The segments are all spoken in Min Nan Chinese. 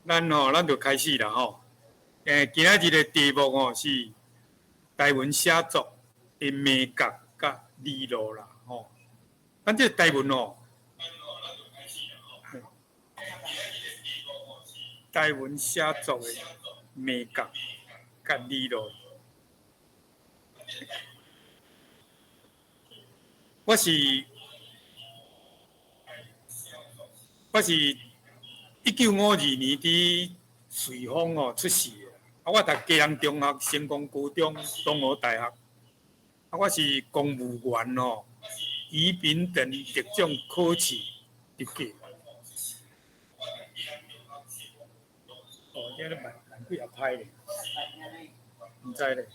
咱吼，咱就開始啦吼。今仔日的題目吼是台文寫作的眉角佮理路啦吼。咱這個台文吼，台文寫作的眉角佮理路。我是1952年佇瑞豐吼出世的，啊，我讀基隆中學、成功高中、東吳大學，啊，我是公務員吼，乙丙等特種考試入過。哦，這咧慢慢幾仔歹咧，毋知咧。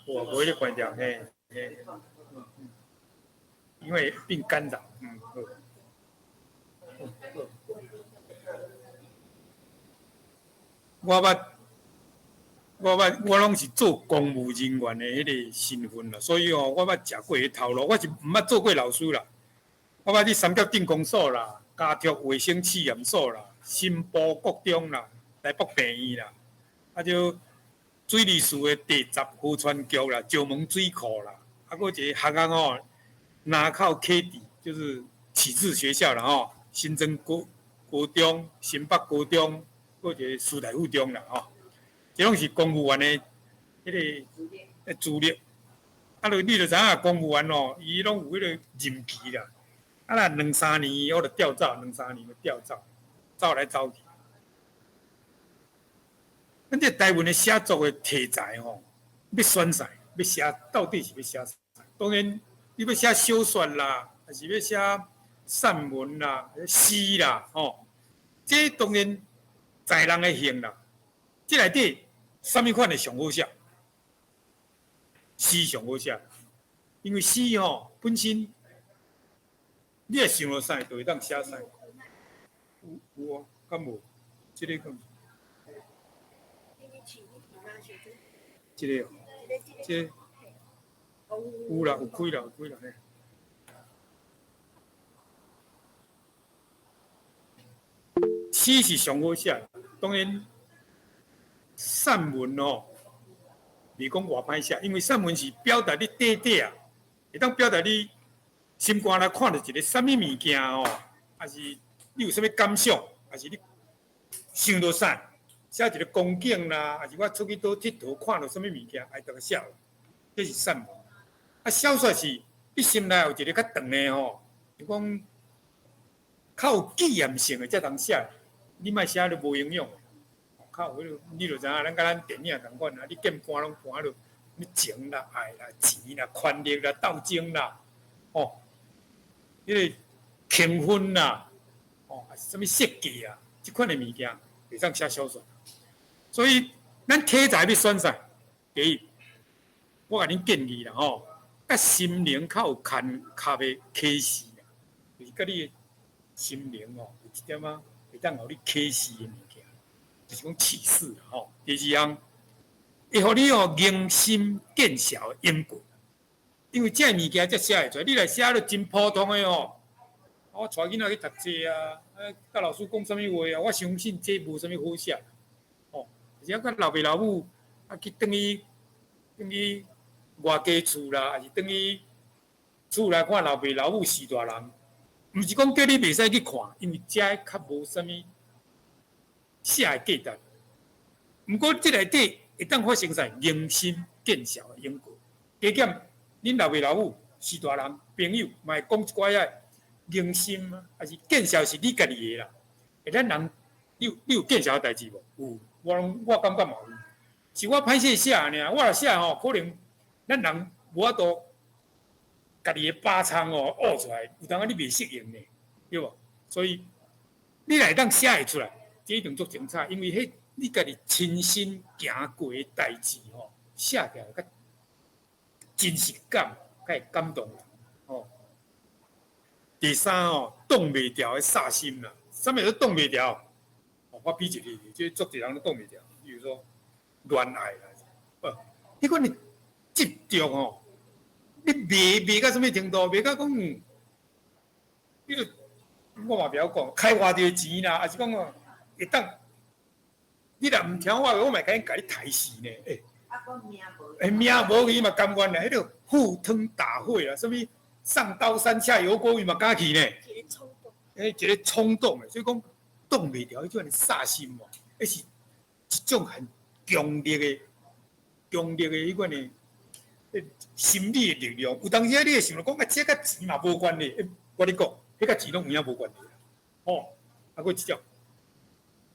有啊，無彼个關掉，嘿，嘿，因為變干擾，好。好。我捌，我捌，我攏是做公務人員的彼個身份啦，所以吼，我捌食過彼頭路，我是毋捌做過老師啦。我捌佇三峽鎮公所啦、家畜衛生試驗所啦、新埔國中啦、台北病院啦，啊，就水利署的第十河川局啦、石門水庫啦，啊，閣一個學校吼，林口啟智，就是啟智學校啦吼，新莊國高中、新北高中。閣一個師大附中啦吼，這攏是公務員的彼個資歷。啊，就你就知影公務員哦，伊攏有彼個任期啦。啊，若兩三年我就調走，兩三年就調走，走來走去。咱這台文的寫作的題材吼，欲選啥？欲寫到底是欲寫啥？當然，你欲寫小說啦，抑是欲寫散文啦、詩啦，吼，這當然在人的興啦，這內底啥物款的上好寫？詩上好寫，因為詩吼本身，你若想著啥，就會當寫啥。有有啊，敢無？這个敢？這個哦，這個有啦，有開啦，有開啦。嘿。詩是上好寫，當然散文哦，袂講偌歹寫，因為散文是表達你短短啊，會當表達你心肝內看著一個啥物物件哦，抑是你有啥物感想，抑是你想著啥，寫一個風景啦，抑是我出去佗𨑨迌看著啥物物件，愛當寫，這是散文。啊，小說是你心內有一個較長的吼，就講較有紀念性的才通寫。你莫寫都無營養，較有彼个，你就知影，咱佮咱電影仝款啊，你見盤攏盤落，你情啦、愛啦、錢啦、權力啦、鬥爭啦，吼，彼个興奮啦，吼，抑是啥物設計啊，這款的物件會當寫小說。所以，咱題材欲選啥？第一，我共恁建議啦，吼，佮心靈較有牽合的啟示啦，就是佮你的心靈哦，有一點仔。會當予你啟示的物件，就是講啟示啦吼。第二項，會予你哦凝心見效的因果，因為這个物件才寫會出來。你來寫了真普通的吼，我帶囡仔去讀冊啊，啊，佮老師講啥物話啊，我相信這無啥物好寫。吼，而且佮老爸老母啊去轉去轉去外家厝啦，抑是轉去厝內看老爸老母序大人。毋是講叫你袂使去看，因為這較無啥物寫的價值。毋過這內底會當發生啥？凝心見效的因果。加減恁老爸老母序大人朋友，嘛會講一寡仔凝心啊，抑是見效是你家己的啦。欸，咱人，你有見效的代誌無？有，我攏我感覺嘛有。是我歹勢寫爾，我若寫吼，可能咱人無法度。家己的把槍哦，挖出來，有當仔你袂適應呢，對無？所以你若會當寫會出來，這一定足精彩，因為彼你家己親身行過的代誌吼，寫起來較真實感，較會感動人吼。第三吼，擋袂牢的煞心啦，啥物叫擋袂牢？我比一個例子，這足濟人都擋袂牢，比如說戀愛啦，不，彼款的執著吼。你迷迷到啥物程度？迷到講，你著我嘛袂曉講，開偌濟錢啦，抑是講哦，會當，你若毋聽我話，我嘛會共你刣死呢。欸，啊，講命無。欸，命無去嘛甘願啦，彼個赴湯蹈火啦，啥物上刀山下油鍋，伊嘛敢去呢。一个衝動。欸，一个衝動的，所以講擋袂牢彼種的殺心哦，彼是一種很強烈的、強烈的彼款的心理的力量。有當時啊，你會想著講啊，這佮錢嘛無關係。欸，我咧講，彼佮錢攏有影無關係。吼，啊，閣一種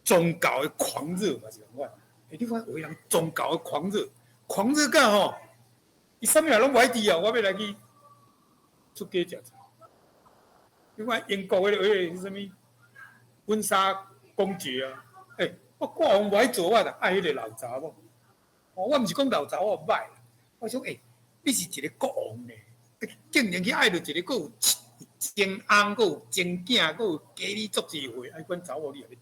宗教的狂熱嘛是仝款。欸，你看有的人宗教的狂熱，狂熱到吼，伊啥物也攏無愛挃啊，我欲來去出家食菜。你看英國彼个啥物溫莎公爵啊，欸，我國王無愛做，我就愛彼个老查某。哦，我毋是講老查某歹，我想欸，你是一个國王呢，竟然去愛著一个閣有前翁，閣有前囝，閣有加你足濟歲，啊，款查某你也欲挃？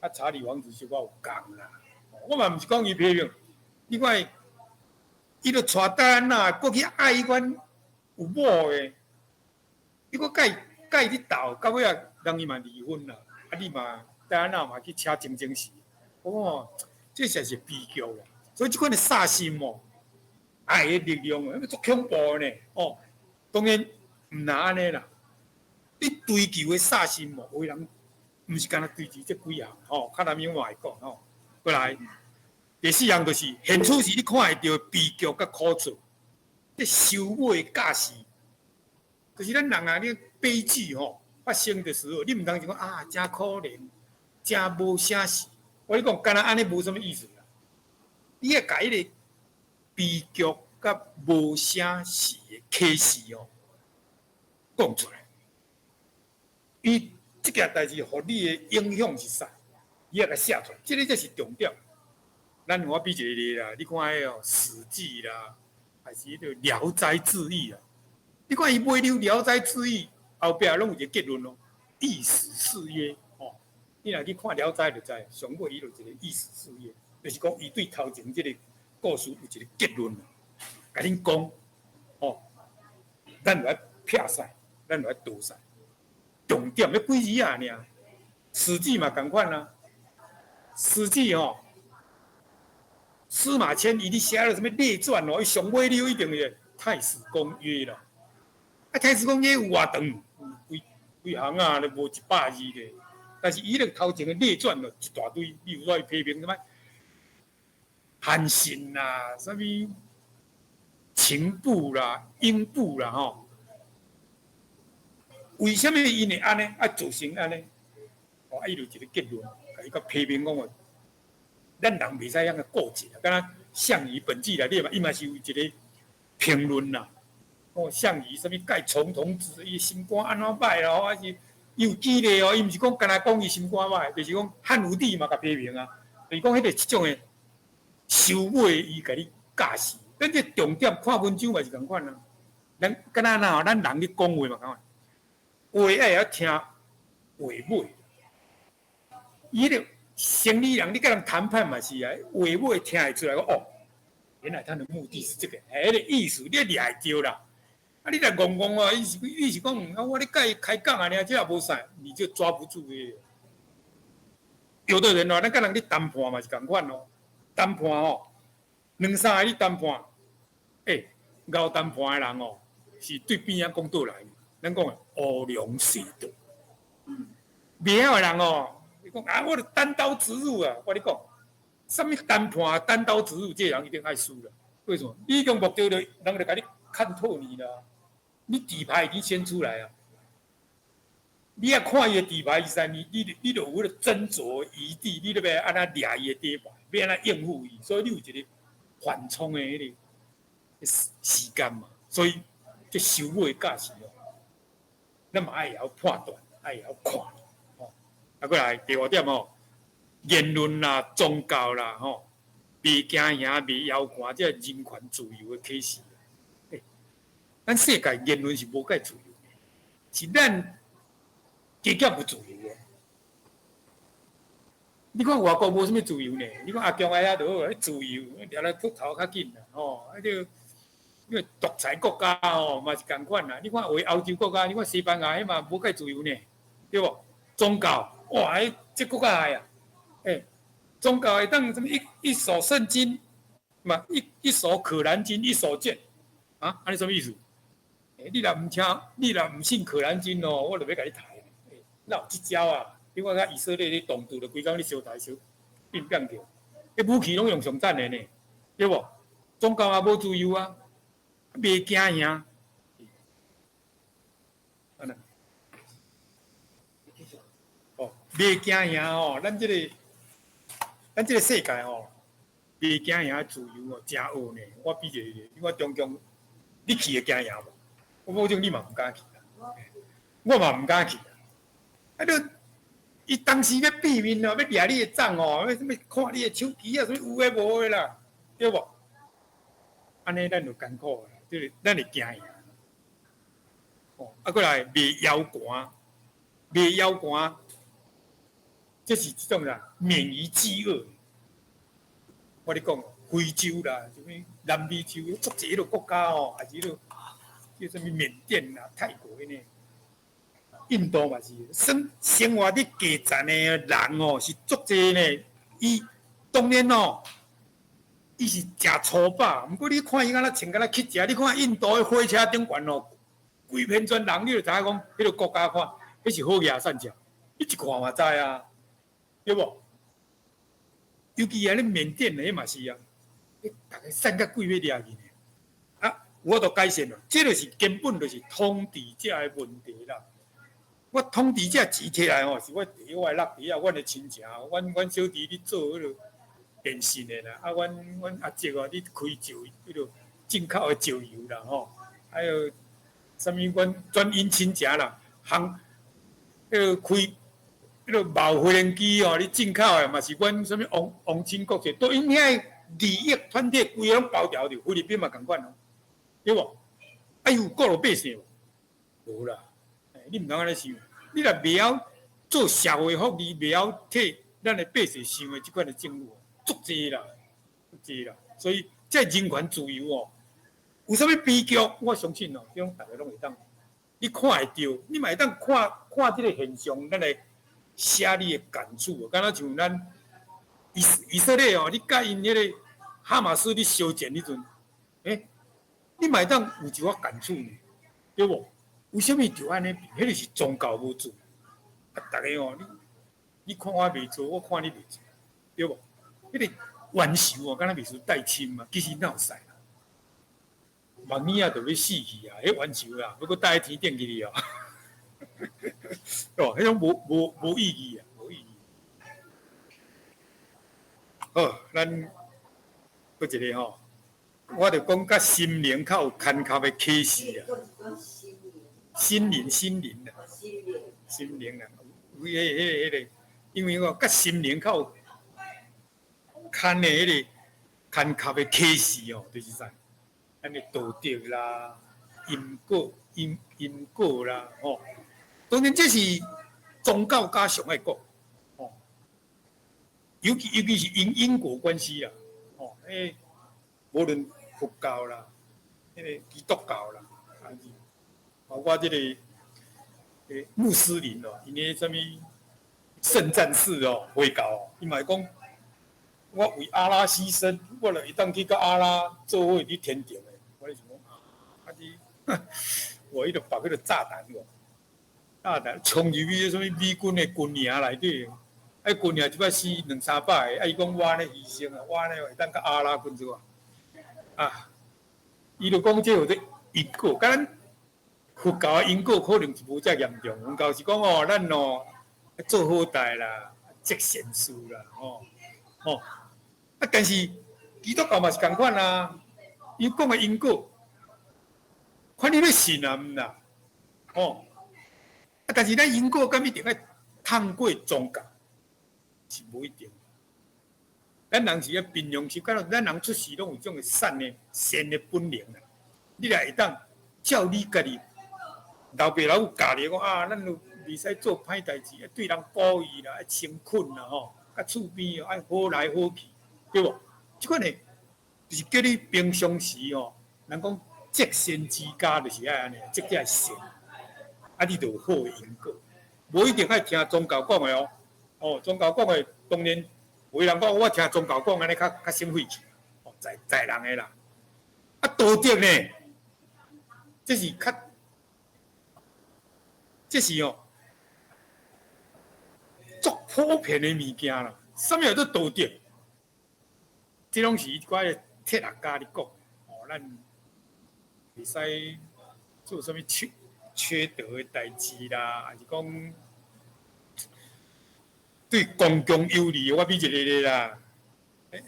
啊，查理王子小可有仝啦。我嘛毋是講伊批評，你看伊著娶戴安娜，閣去愛彼款有某的，你閣佮伊咧鬥，到尾啊，人伊嘛離婚啦。啊，你嘛戴安娜嘛去車前前死。哦，這實在是悲劇啦。所以這款的殺心哦，愛的力量哦，足恐怖的呢。哦，當然毋若按呢啦。你追求的殺心哦，有的人毋是干焦追求這幾項吼，較難免我會講吼。過來，第四項就是現處是你看會著悲劇佮苦楚，這收尾教示，就是咱人啊，你悲劇吼發生的時候，你毋通就講啊，真可憐，真無啥事。我跟你講，干焦按呢無啥物意思啦。你愛共彼个悲劇佮無啥事的啟示哦，講出來。伊這件代誌予你的影響是啥？你愛共寫出來，這个才是重點。咱我比一個例啦，你看彼個《史記》啦，還是彼個《聊齋誌異》啊？你看伊尾了《聊齋誌異》後壁攏有一個結論咯，意思是曰，吼，你若去看《聊齋》就知，上尾伊就一個意思是曰，就是講伊對頭前這個故事有一個結論，共恁講，吼，咱就愛撇屎，咱就愛倒屎。重點彼幾字仔爾，《史記》嘛仝款啊，《史記》吼，司馬遷伊咧寫了啥物列傳哦，伊上尾了一定是太史公曰啦。啊，太史公曰有偌長？幾幾行啊？都無100字咧。但是伊彼個頭前的列傳哦，一大堆，比如說伊批評啥物韓信啦，啥物程普啦、英布啦，吼。為啥物𪜶會按呢？啊，造成按呢？哦，啊，伊就一個結論，共伊閣批評講哦，咱人袂使遐爾固執啊，敢若項羽本紀內底嘛，伊嘛是有一個評論啦。哦，項羽啥物蓋重瞳子，伊心肝按怎歹咯？還是伊有記咧哦？伊毋是講干焦講伊心肝歹，就是講漢武帝嘛共批評啊。就是講彼個這種的收尾，伊共你教示。咱這重點看文章嘛是仝款啊。咱敢若若吼，咱人咧講話嘛仝款。話愛會曉聽話尾，伊彼個生意人，你佮人談判嘛是啊，話尾聽會出來講哦，原來他的目的是這個，彼個意思你掠會著啦。啊，你若戇戇啊，伊是講啊，我咧共伊開講啊，爾這也無啥，你就抓不住彼個。有的人哦，咱佮人咧談判嘛是仝款哦，談判哦，兩三個咧談判，欸，𠢕談判的人哦，是對邊仔講倒來。咱講的烏龍隧道，袂曉的人哦，伊講啊，我著單刀直入啊！我咧講，啥物談判單刀直入，這個人一定愛輸啦。為什麼？你已經目的就人就共你看透你啦，你底牌已經先出來啊。你愛看伊的底牌是啥物，你就有彼個斟酌餘地，你著欲按怎掠伊的底牌，欲按怎應付伊，所以你有一個緩衝的彼個時間嘛。所以這收尾教示哦。咱嘛愛會曉判斷，愛會曉看，吼。啊，過來第五點哦，言論啦、宗教啦，吼，袂驚嚇、袂枵寒，這人權自由的啟示。欸，咱世界言論是無蓋自由的，是咱加減有自由的。你看外國無啥物自由呢？你看阿強來遐就好，彼自由，掠來禿頭較緊啦，吼，啊這。因為獨裁國家吼嘛是仝款啦，你看有的歐洲國家，你看西班牙彼嘛無蓋自由呢，對無？宗教哇，彼這閣較害啊！欸，宗教會當啥物一手聖經嘛，一手可蘭經，一手劍，啊，按呢啥物意思？欸，你若毋聽，你若毋信可蘭經哦，我就欲共你刣。欸，哪有這招啊？你看較以色列咧動盪，就規工咧相刣相變變叫，彼武器攏用上讚的呢，對無？宗教也無自由啊，袂驚贏。按呢？哦，袂驚贏哦，咱這個世界哦，袂驚贏自由哦，誠惡呢。我比一個，你看中共，你去會驚贏無？我保證你嘛毋敢去啦，我嘛毋敢去。啊，你伊當時欲變面哦，欲掠你的帳哦，欲啥物看你的手機啊，啥物有的無的啦，對無？按呢咱就艱苦啦，就是咱會驚贏。哦，啊，閣來袂枵寒，袂枵寒，這是這種啦，免於飢餓。我咧講，非洲啦，啥物南美洲，足濟彼个國家哦，抑是彼个叫啥物緬甸啦、泰國彼个，印度嘛是，生活佇低層的人哦，是足濟呢。伊當然哦，伊是食粗飽，毋過你看伊敢若穿敢若乞食，你看印度的火車頂懸哦，規片全人，你就知影講，彼个國家看，彼是好額善食，你一看嘛知啊，對無？尤其啊，咧緬甸的彼嘛是啊，彼逐家散甲鬼欲掠去呢。啊，有法度改善無？這就是根本就是統治者的問題啦。我統治者錢提來吼，是我佇我的落底啊，阮的親情，阮小弟咧做彼个電信的啦，啊，阮阿叔哦，咧開石彼个進口的石油啦吼，還有啥物阮轉因親情啦，航彼个開彼个貿飛輪機哦，咧進口的嘛是阮啥物皇親國戚，都𪜶遐利益團體規个攏包牢著，菲律賓嘛仝款哦，對無？啊，有顧著百姓無？無啦，你毋通按呢想，你若袂曉做社會福利，袂曉替咱的百姓想的這款的政府，足濟啦，足濟啦。所以這人權自由哦，有啥物悲劇？我相信哦，這種逐个攏會當，你看會著，你嘛會當看看這個現象，咱來寫你的感觸，敢若像咱以色列哦，你佮𪜶彼个哈馬斯咧相戰彼陣，欸，你嘛會當有一寡感觸呢，對無？為啥物就按呢變？彼个是宗教無自由，啊，逐个哦，你看我袂做，我看你袂做，對無？彼个冤仇哦，敢若袂輸帶深嘛，其實哪有使啦？目耳仔就欲死去啊！彼冤仇啊，欲閣帶去天頂去哦，哦，彼種無意義啊，無意義。好，咱閣一个吼，我就講佮心靈較有牽合的啟示啊。心靈，心靈啊，心靈啊，有彼个，因為我佮心靈較有牽的彼个牽合的啟示哦，就是啥？咱的道德啦、因果啦，吼。當然這是宗教家上愛講，吼。尤其是因果關係啦，吼。欸，無論佛教啦，彼个基督教啦，還是包括這個穆斯林哦，𪜶的啥物聖戰士哦，回教哦，伊嘛會講，我為阿拉犧牲，我就會當去佮阿拉做伙佇天堂的。我咧想講啊，你，我彼個綁彼個炸彈無？炸彈衝入去啥物美軍的軍營內底，啊軍營一擺死兩三百個，啊伊講我按呢犧牲啊，我按呢會當佮阿拉分做啊，啊，伊就講這叫做因果，佮咱佛教的因果可能是無遮嚴重，佛教是講哦，咱哦做好代啦，積善事啦，吼吼，啊但是基督教嘛是仝款啊，伊講的因果，看你欲信啊毋啦，吼，啊但是咱因果敢一定愛通過宗教，是無一定。咱人是愛平常心，敢若咱人出世攏有種的善的本能啦。你若會當照你家己老爸老母教你講啊，咱就袂使做歹代誌，愛對人古意啦，愛誠懇啦，吼，佮厝邊哦愛好來好去，對無？這款的，就是叫你平常時吼，人講積善之家就是愛按呢，積這善，啊，你就有好的因果，無一定愛聽宗教講的哦，哦，哦，宗教講的當然有的人講，我聽宗教講按呢較較省費氣，哦，載載人的啦。啊，道德呢？這是較，這是哦，足普遍的物件啦。啥物叫做道德？這攏是一寡哲學家咧講。哦，咱袂使做啥物缺缺德的代誌啦，抑是講對公共有利的，我比一個例啦。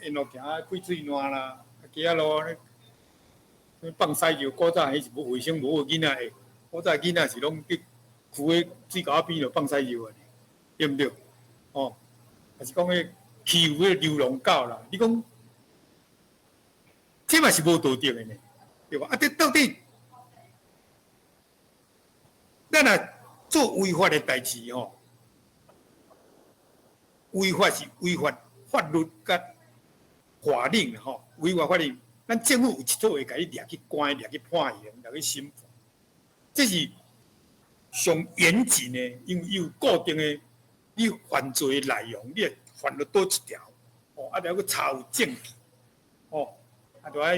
沿路行啊，開水爛啦，街仔路咧，放屎尿，古早彼是無衛生，無囡仔會，古早囡仔是攏去區个水溝仔邊就放屎尿啊，對毋對？哦，抑是講彼欺負彼個流浪狗啦，你講這嘛是無道德的呢，對無？啊，這到底咱若做違法的代誌吼，違法是違反法律佮法令吼，違反法令，咱政府有一套會共你掠去關，掠去判刑，掠去審判，這是上嚴謹的，因為有固定的你犯罪的內容，你會犯了佗一條，哦，啊，著閣查有證據，哦，啊，著愛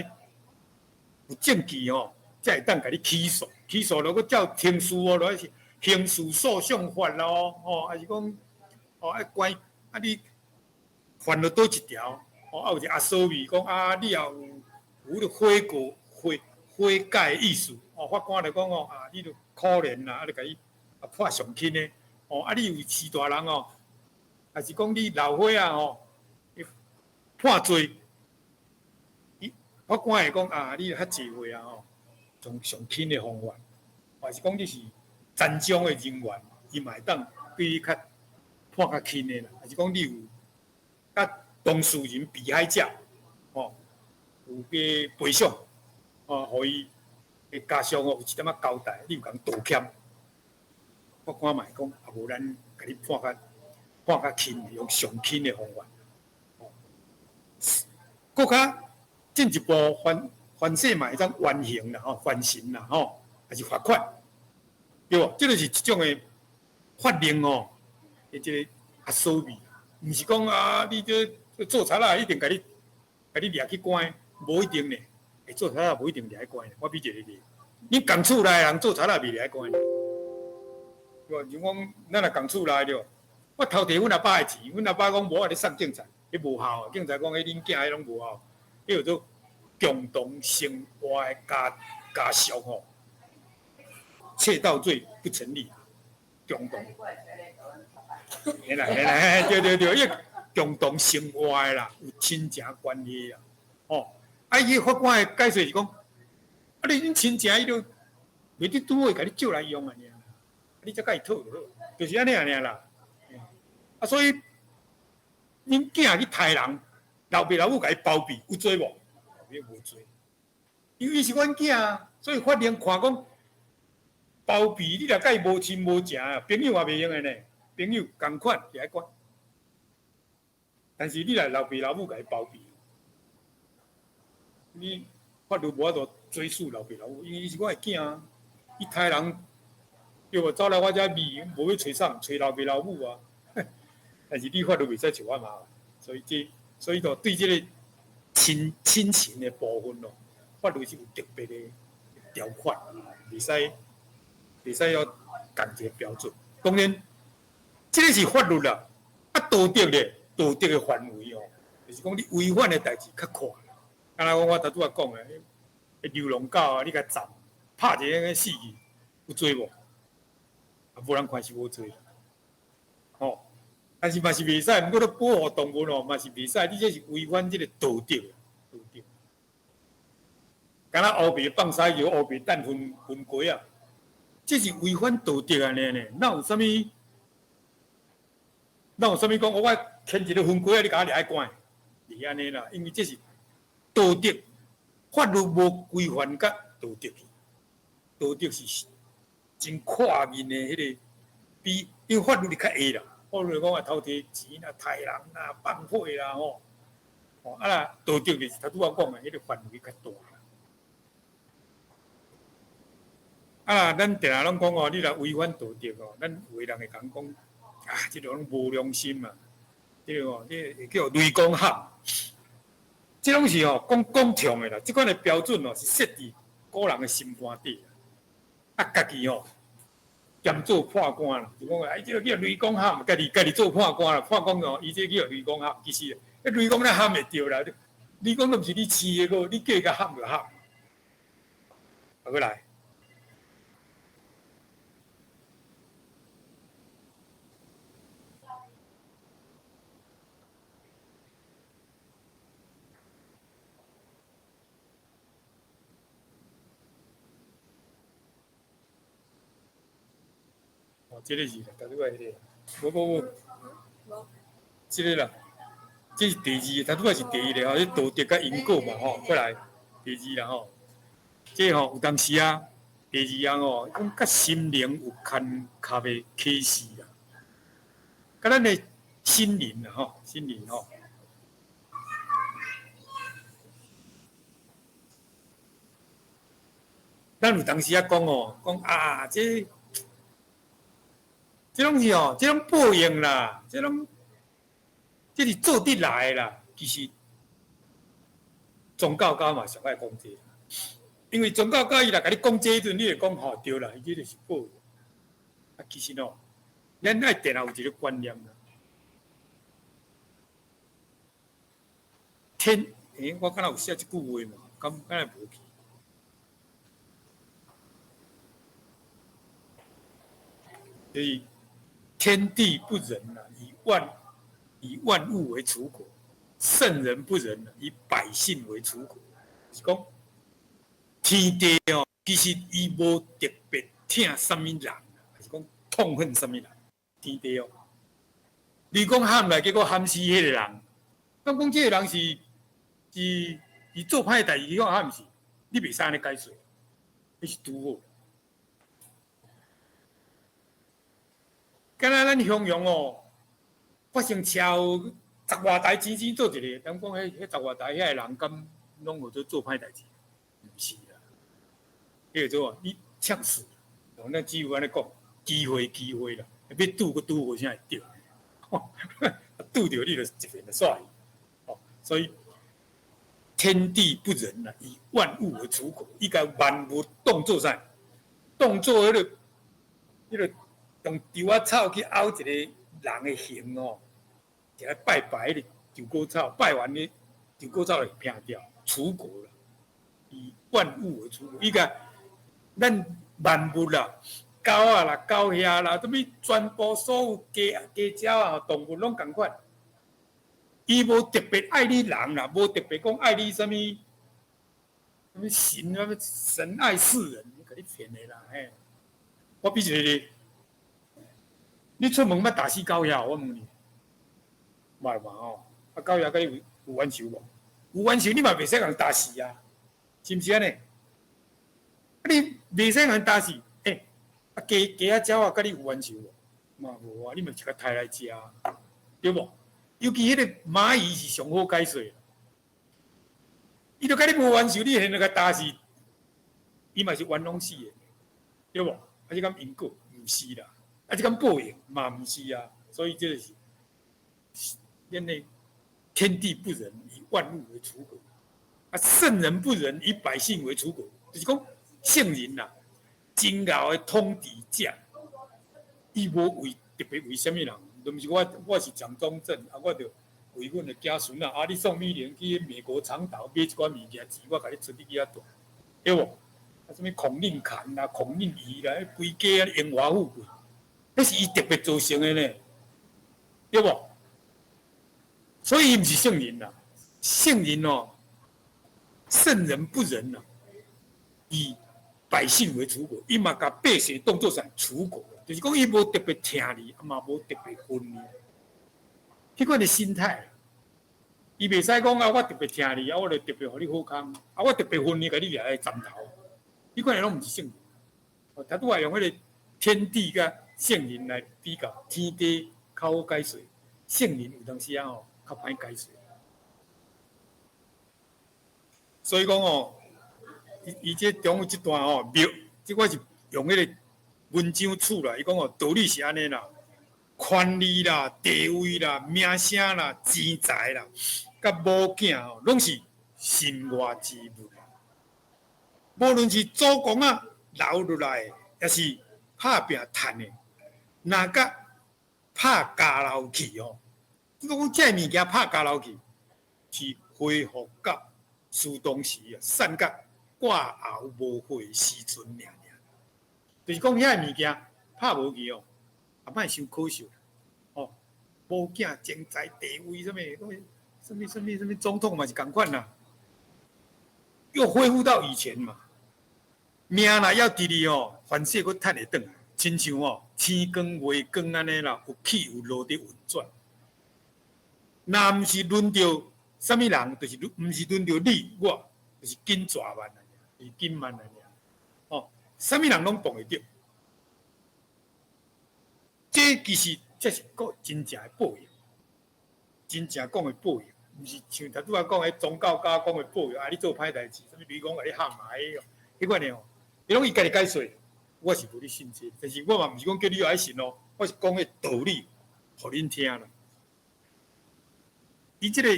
有證據吼，才會當共你起訴，起訴著閣照程序哦，著愛是刑事訴訟法咯，吼，抑是講，哦，愛關，啊，你犯了佗一條，哦，啊，有一個阿索味講啊，你也有有彼個悔過悔悔改的意思，哦，法官就講哦，啊，你著可憐啦，啊，就共伊啊判上輕的，哦，啊，你有飼大人哦，抑是講你老歲仔吼，判罪，伊法官會講啊，你較濟歲啊吼，用上輕的方法，抑是講你是殘障的人員，伊嘛會當對你較判較輕的啦，抑是講你有佮當事人被害者，吼，有個賠償，哦，予伊的家屬哦有一點仔交代，你有共道歉，法官嘛會講，啊無咱共你判較判較輕，用上輕的方法，哦，閣較進一步犯犯說嘛會當緩刑啦，吼，緩刑啦，吼，抑是罰款，對無？這个是一種的法令哦，的這个壓縮味，毋是講啊，你這做賊仔一定共你共你掠去關，無一定呢。會做賊仔無一定掠去關。我比一個例，你仝厝內的人做賊仔袂掠去關。對無？像講咱若仝厝內對無？我偷提阮阿爸的錢，阮阿爸講無啊，你送警察，彼無效。警察講彼恁囝彼攏無效，彼叫做共同生活的家家屬吼，竊盜罪不成立。共同。嘿啦嘿啦，對對對，因為共同生活的啦，有親情關係啦，吼。啊，伊法官的解說是講，啊，你恁親情伊都袂得拄好會共你借來用啊，爾，你才共伊討就好，就是按呢爾啦。啊，所以恁囝去刣人，老爸老母共伊包庇，有罪無？無罪，因為伊是阮囝啊，所以法庭看講包庇，你若共伊無親無情，朋友也袂用的呢，朋友仝款也愛管。但是你若老爸老母共伊包庇，你法律無法度追訴老爸老母，因為伊是我的囝啊，伊刣人對無？走來我遮味，無欲揣啥，揣老爸老母啊。但是你法律袂使揣我媽，所以這所以就對這個親親情的部分咯，法律是有特別的條款，袂使袂使要仝一個標準。當然，這個是法律啦，啊道德咧，道德的範圍哦，就是講你違反的代誌較闊。敢若講我頭拄仔講的，彼流浪狗啊，你共鏨拍一个死去，有罪無？啊，無人看是無罪，吼。但是嘛是袂使，毋過咧保護動物哦，嘛是袂使。你這是違反這個道德，道德。敢若烏白放屎尿，烏白擲糞糞雞仔，這是違反道德按呢呢？哪有啥物？哪有啥物講？我牽一个糞雞仔，你共我掠去關？袂按呢啦，因為這是道德，法律無規範佮道德去，道德是真闊面的彼个，比因為法律是較下啦。法律講啊，偷提錢啦、刣人啦、放火啦，吼，吼啊啦，道德就是頭拄仔講的彼个範圍較大啦。啊，咱定定攏講哦，你若違反道德哦，咱有的人會共講，啊，這個攏無良心啊！這個吼，這個叫雷公喊，這攏是吼講講長的啦。這款的標準哦，是設佇古人的心肝底。啊，家己吼兼做判官啦，就講啊，這個叫雷公喊，家己家己做判官啦，判講哦，伊這個叫雷公喊，其實，雷公哪喊會著啦？雷公都毋是你飼的，閣你叫伊共喊就喊。啊，閣來。哦，這個是啦，頭拄仔彼個，無無無，這個啦，這是第二，頭拄仔是第一個吼，這道德佮因果嘛吼，過來第二啦吼，這吼有當時啊，第二樣吼，講佮心靈有牽合的啟示啦，佮咱的心靈啦吼，心靈吼。咱有當時啊講哦，講啊，這這攏是哦，這攏報應啦，這攏這是做得來的啦。其實宗教家嘛上愛講這個，因為宗教家伊若共你講這彼陣，你會講吼對啦，伊這就是報應。啊，其實哦，咱愛定定有一個觀念啦。天，欸，我敢若有寫這句話嘛？敢敢會無去？就是天地不仁啊，以萬物為芻狗；聖人不仁，以百姓為芻狗。是講天地哦，其實伊無特別疼啥物人，還是講痛恨啥物人？天地哦，你講喊來，結果喊死彼個人。敢講這個人是是是做歹代誌，伊講喊毋是，你袂使按呢解釋，彼是拄好。敢若咱襄陽哦，發生車禍，十外台錢錢做一个，人講彼彼十外台遐个人敢攏號做做歹代誌？毋是啦，彼個做你嗆死，咱只有按呢講，機會機會啦，欲拄閣拄無啥會著，拄著你就一片就煞去。哦，所以天地不仁啦，以萬物為芻狗，伊共萬物當做啥？當做彼個彼個。用稻仔草去拗一個人的形哦，就來拜拜彼個稻谷草，拜完咧稻谷草就拚掉，芻狗啦，以萬物為芻狗，伊共咱萬物啦，狗仔啦、狗遐啦，啥物全部所有雞雞鳥啊、動物攏仝款。伊無特別愛你人啦，無特別講愛你啥物，啥物神，啥物神愛世人，共你騙的啦嘿。我比一個例。你出門捌打死狗仔？我問你，捌嘛吼？啊，狗仔佮你有有冤仇無？有冤仇你嘛袂使共打死啊，是毋是按呢？啊，你袂使共打死，欸，啊雞雞仔鳥仔佮你有冤仇無？嘛無啊，你嘛是共刣來食，對無？尤其彼個螞蟻是上好解說，伊都佮你無冤仇，你現在共打死，伊嘛是冤枉死的，對無？啊，這敢因果？毋是啦。啊！這敢報應嘛？毋是啊，所以這個是咱的天地不仁，以萬物為芻狗；啊，聖人不仁，以百姓為芻狗。就是講聖人啦，真𠢕的統治者，伊無為特別為啥物人，都毋是我，我是蔣中正啊，我就為阮的子孫啊。啊，你宋美齡去美國長島買一寡物件錢，我共你出你去遐住，對無？啊，啥物孔令侃啦、孔令儀啦，規家啊榮華富貴。彼是伊特別造成的呢，對無？所以伊毋是聖人啦，聖人哦，聖人不仁啦，以百姓為芻狗，伊嘛共百姓當做啥芻狗，就是講伊無特別疼你，嘛無特別恨你，彼款的心態，伊袂使講啊，我特別疼你，啊，我就特別予你好康，啊，我特別恨你，共你掠來斬頭，彼款的攏毋是聖人。他拄仔用彼個天地佮聖人來比較，天地較好解說，聖人有當時啊吼較歹解說。所以講吼，伊伊這中有這段吼妙，這我是用彼個文章處啦。伊講吼，道理是按呢啦，權力啦、地位啦、名聲啦、錢財啦，佮某囝吼，攏是身外之物。無論是祖公仔留落來的，抑是拍拚趁的，若佮拍交流去吼，你講這个物件拍交流去，是恢復到斯當時啊，散甲割喉無血的時陣爾爾。就是講遐个物件拍無去哦，也莫傷可惜。哦，某囝錢財地位啥物，啥物啥物啥物總統嘛是仝款啦，又恢復到以前嘛。命若猶佇哩哦，凡勢閣趁會轉來，親像哦，星光月光按呢啦，有起有落佇運轉。若毋是輪著啥物人，就是毋是輪著你我，就是緊逝慢，就是緊慢爾。哦，啥物人攏碰會著。這其實這是閣真正的報應，真正講的報應，毋是像頭拄仔講的宗教家講的報應，啊，你做歹代誌，啥物雷公共你喊嘛，彼款的哦，伊攏伊家己解說，我是無咧信這個，但是我嘛毋是講叫你愛信哦，我是講彼道理，予恁聽啦。伊這個，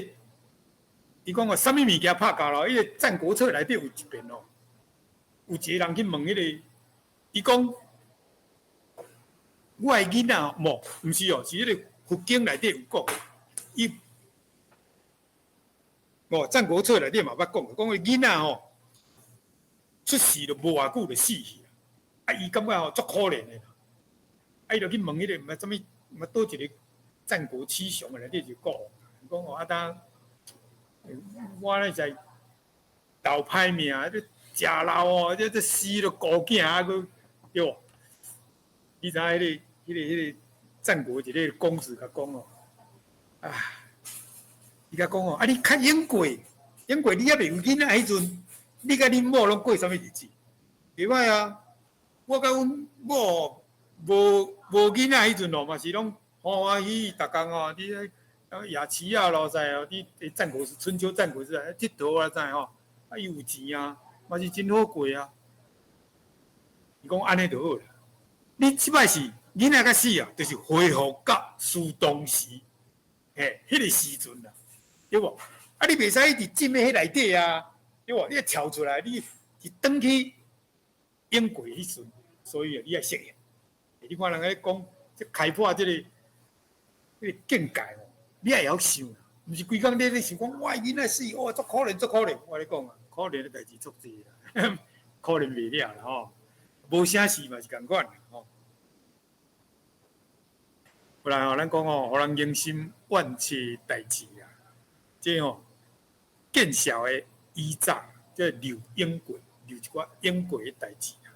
伊講哦，啥物物件拍交咯？彼個《戰國策》內底有一篇哦，有一個人去問彼個，伊講，我的囡仔無，毋是哦，是彼個佛經內底有講，伊，哦，《戰國策》內底嘛捌講，講個囡仔吼，出世就無偌久就死去啊！伊感覺吼足可憐的，啊，伊就去問彼個毋知啥物，毋知佗一個戰國七雄內底就講，講哦啊當，我咧在老歹命，這食老哦，這死了孤囝啊，閣對無？你知影彼個戰國一個公子共講哦，啊，伊共講哦，啊你較永過，永過你猶未有囡仔彼陣，你佮恁某攏過啥物日子？袂歹啊，我佮阮某無囡仔彼陣哦，嘛是攏歡歡喜喜，逐工哦，佇夜市仔路在哦，佇戰國時春秋戰國時代𨑨迌啊在吼，啊伊有錢啊，嘛是真好過啊。伊講按呢就好啦。你這擺是囡仔較死啊，就是恢復到斯當時，嘿，彼個時陣啦，對無？啊，你袂使一直浸佇彼內底啊，對無？你愛跳出來，你是轉去永過彼陣，所以啊，你愛適應。你看人咧講，這開破這個境界哦，你愛會曉想，毋是規工你咧想講，我囡仔死，哦，足可憐，足可憐。我共你講啊，可憐的代誌足濟啦，可憐袂了啦吼，無啥事嘛是仝款吼。不然吼，咱講吼，予人疑心怨切代誌啊，這吼見笑的以早，這留永過，留一寡永過的代誌啊。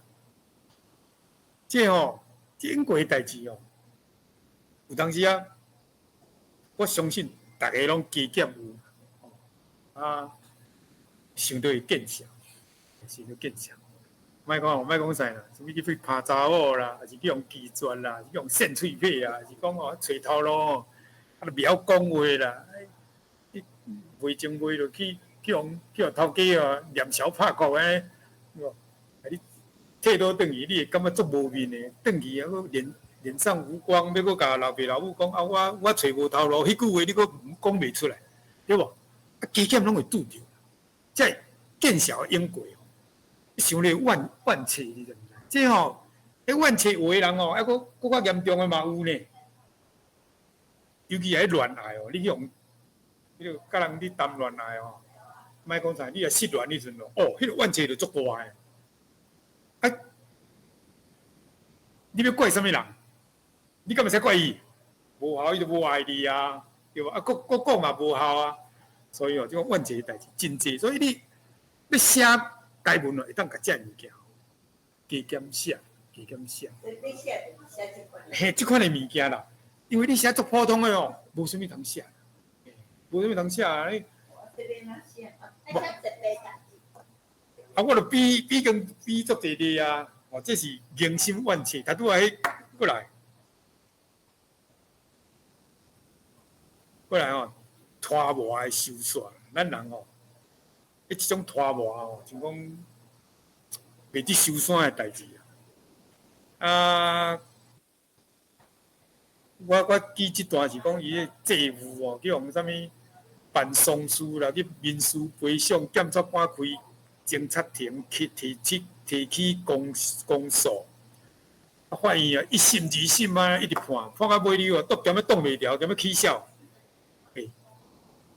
這吼，這永過的代誌哦，有當時啊，我相信逐个攏加減有，啊，想著會見笑，想著見笑。莫講，莫講啥啦，啥物去拍查某啦，抑是去予拒絕啦，去予扇喙䫌啊，是講哦揣頭路，啊，都袂曉講話啦，你袂情袂就去予頭家哦念潲拍哭安呢，無？啊你退倒轉去，你會感覺足無面的，轉去啊，閣臉上無光，欲閣共老爸老母講啊，我揣無頭路，彼句話你閣講袂出來，對無？啊，加減攏會拄著，這見笑永過。想咧怨怨切，你知毋知？這吼，彼怨切有的人吼，抑閣閣較嚴重的嘛有呢。尤其係戀愛哦，你去予，彼個佮人咧談戀愛哦，莫講啥，你若失戀彼陣哦，哦，彼個怨切就足大的。啊，你欲怪啥物人？你敢會使怪伊？無效，伊就無愛你啊，對無？啊，閣閣講嘛無效啊。所以哦，這種怨切的代誌真濟，所以你欲寫該文哦，會當共這物件加減寫，加減寫。嘿，這款的物件啦，因為你寫足普通的哦，無啥物通寫，無啥物通寫啊！你。啊，我著比比跟比足濟例啊！哦，這是疑心怨切，頭拄仔彼過來，過來哦，拖磨的收煞，咱人哦。彼這種拖磨吼，像講袂得收山的代誌啊！啊，我記這段是講伊个債務哦，去予啥物辦喪事啦，去民事賠償，檢察官開偵察庭去提起公訴。啊，法院啊，一審、二審啊，一直判，判到尾了，都兼欲擋袂牢，兼欲起訴。欸，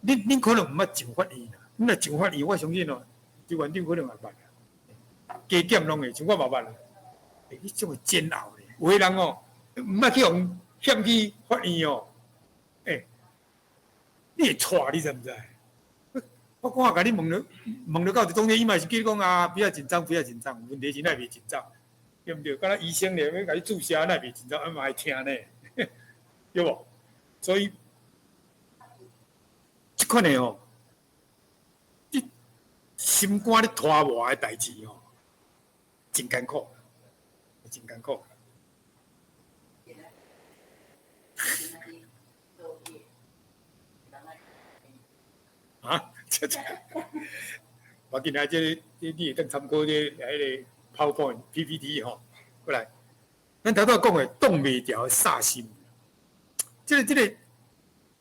恁可能毋捌上法院啦，恁若上法院，我相信哦，這院長可能也捌啦，加減攏會，像我嘛捌啦。欸，彼種會煎熬咧，有的人哦，毋捌去予欠去法院哦，欸，你會掣，你知毋知？我講啊，共你問了，問了到佇當中，伊嘛是叫你講啊，不要緊張，不要緊張，問題是哪會袂緊張？對毋對？敢若醫生咧，欲共你注射，哪會袂緊張？啊嘛會疼呢，對無？所以，這款的吼，你心肝咧拖磨的代誌吼，真艱苦，真艱苦。啊？這這，我今仔這個，你會當參考這個彼個 PowerPoint PPT 吼，過來。咱頭拄仔講的擋袂牢的煞心，這個，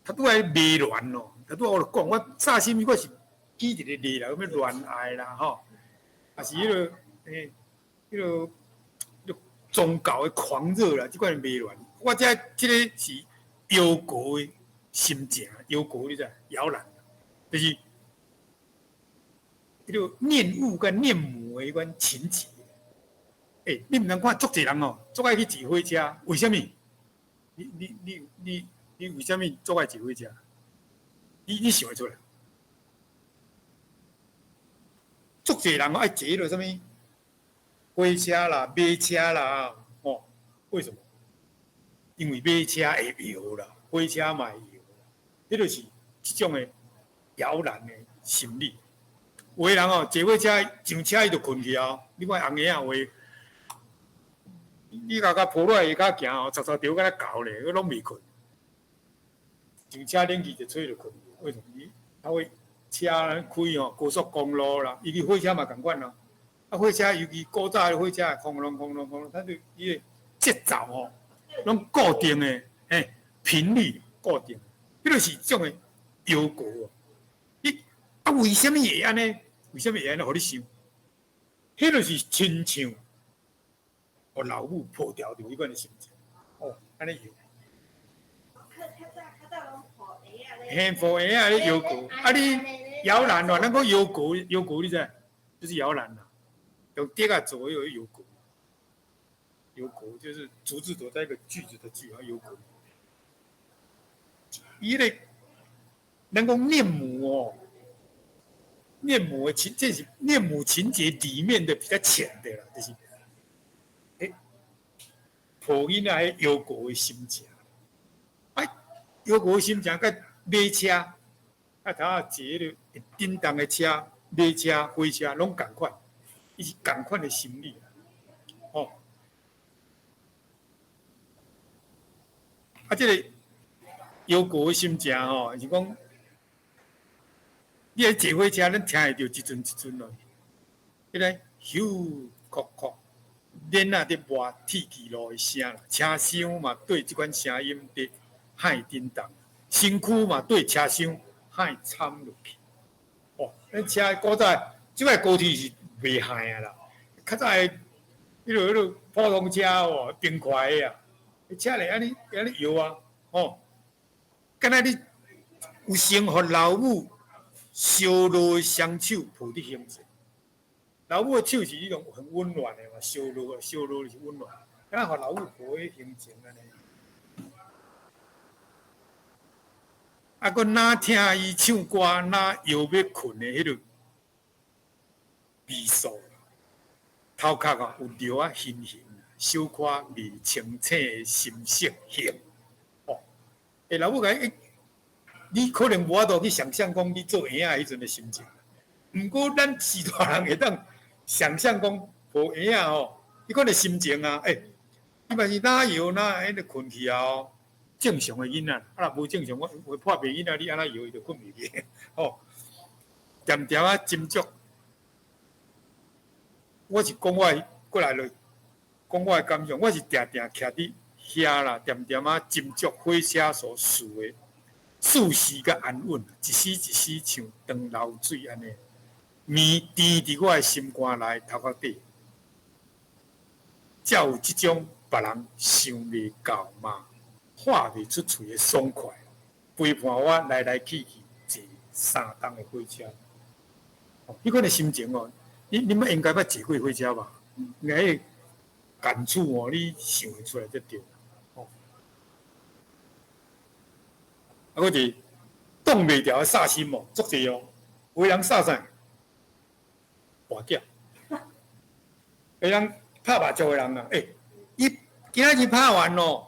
頭拄仔迷戀哦，頭拄仔我就講，我煞心我是記一個例啦，啥物戀愛啦吼，抑是彼個欸，彼個宗教的狂熱啦，這款的迷戀。我這個是搖過的心情，搖過你知？搖籃，就是彼個戀父佮戀母的彼款情節。欸，你毋通看足濟人哦，足愛去坐火車，為啥物？你為啥物足愛坐火車？你想會出來？足濟人愛坐彼個啥物火車啦、馬車啦，吼？為什麼？因為馬車會搖啦，火車嘛會搖，彼就是這種的搖籃的心理。有的人哦，坐火車上車伊就睏去哦。你看紅鞋仔有的，你共共抱落來下跤行哦，吵吵著敢若狗咧，閣攏袂睏。上車冷氣就吹就睏。為什麼？伊會車開吼，高速公路啦，伊去火車嘛仝款咯。啊，火車尤其古早的火車，空隆空隆空隆，它就伊個節奏吼，攏固定的，嘿，頻率固定。彼就是這種的搖過。你啊，為啥物會按呢？為啥物會按呢？予你想，彼就是親像予老母抱牢著彼款的心情。哦，按呢搖。嘿，抱嬰仔咧搖過，啊你搖籃哦，咱講搖過，搖過你知？就是搖籃啦，用竹仔做彼個搖過，搖過就是竹子做在一個句子的句啊，搖過。伊個，咱講戀母哦，戀母的情，這是戀母情節裡面的比較淺的啦，就是，欸，抱囡仔彼搖過的心情，啊，搖過的心情佮馬車，啊，頭仔坐彼個會振動的車，馬車、火車攏仝款，伊是仝款的心理，吼。啊，這個搖過的心情吼，是講，你佇坐火車，咱聽會著一陣一陣落，彼個咻擴擴，鏈仔佇磨鐵枝路的聲啦，車廂嘛對這款聲音佇海振動。身軀嘛對車廂海參落去，哦，咱車古早這擺高鐵是袂害啊啦，較早的彼個普通車哦，平快的啊，車會按呢按呢搖啊，吼，敢若你有先予老母燒熱的雙手抱佇胸前，老母的手是彼種很溫暖的嘛，燒熱燒熱就是溫暖，敢若予老母抱佇胸前按呢。啊，閣若聽伊唱歌，若搖欲睏的彼個味素，頭殼啊有尿仔熏熏，小可未清醒的心色興。哦，欸，老母共你，你可能無法度去想像講你做嬰仔彼陣的心情，毋過咱是大人會當想像講抱嬰仔吼，彼款的心情啊，欸，伊嘛是若搖若彼個睏去啊哦。正常的囡仔，啊若無正常，我有破病囡仔，你按怎搖伊就睏袂去，吼。恬恬仔斟酌，我是講我的過來就講我的感想，我是定定徛佇遐啦，恬恬仔斟酌火車所示的舒適佮安穩，一絲一絲像長流水按呢，綿甜佇我的心肝內頭殼底，才有這種別人想袂到嘛，喊袂出喙的爽快，陪伴我來來去去坐3冬的火車。哦，彼款的心情哦，你們應該捌坐過火車吧？應該彼個感觸哦，你想會出來才對。哦，啊，閣一個擋袂牢的煞心哦，足濟哦，有的人煞啥？跋筊，有人拍麻將的人啊，欸，伊今仔日拍完哦，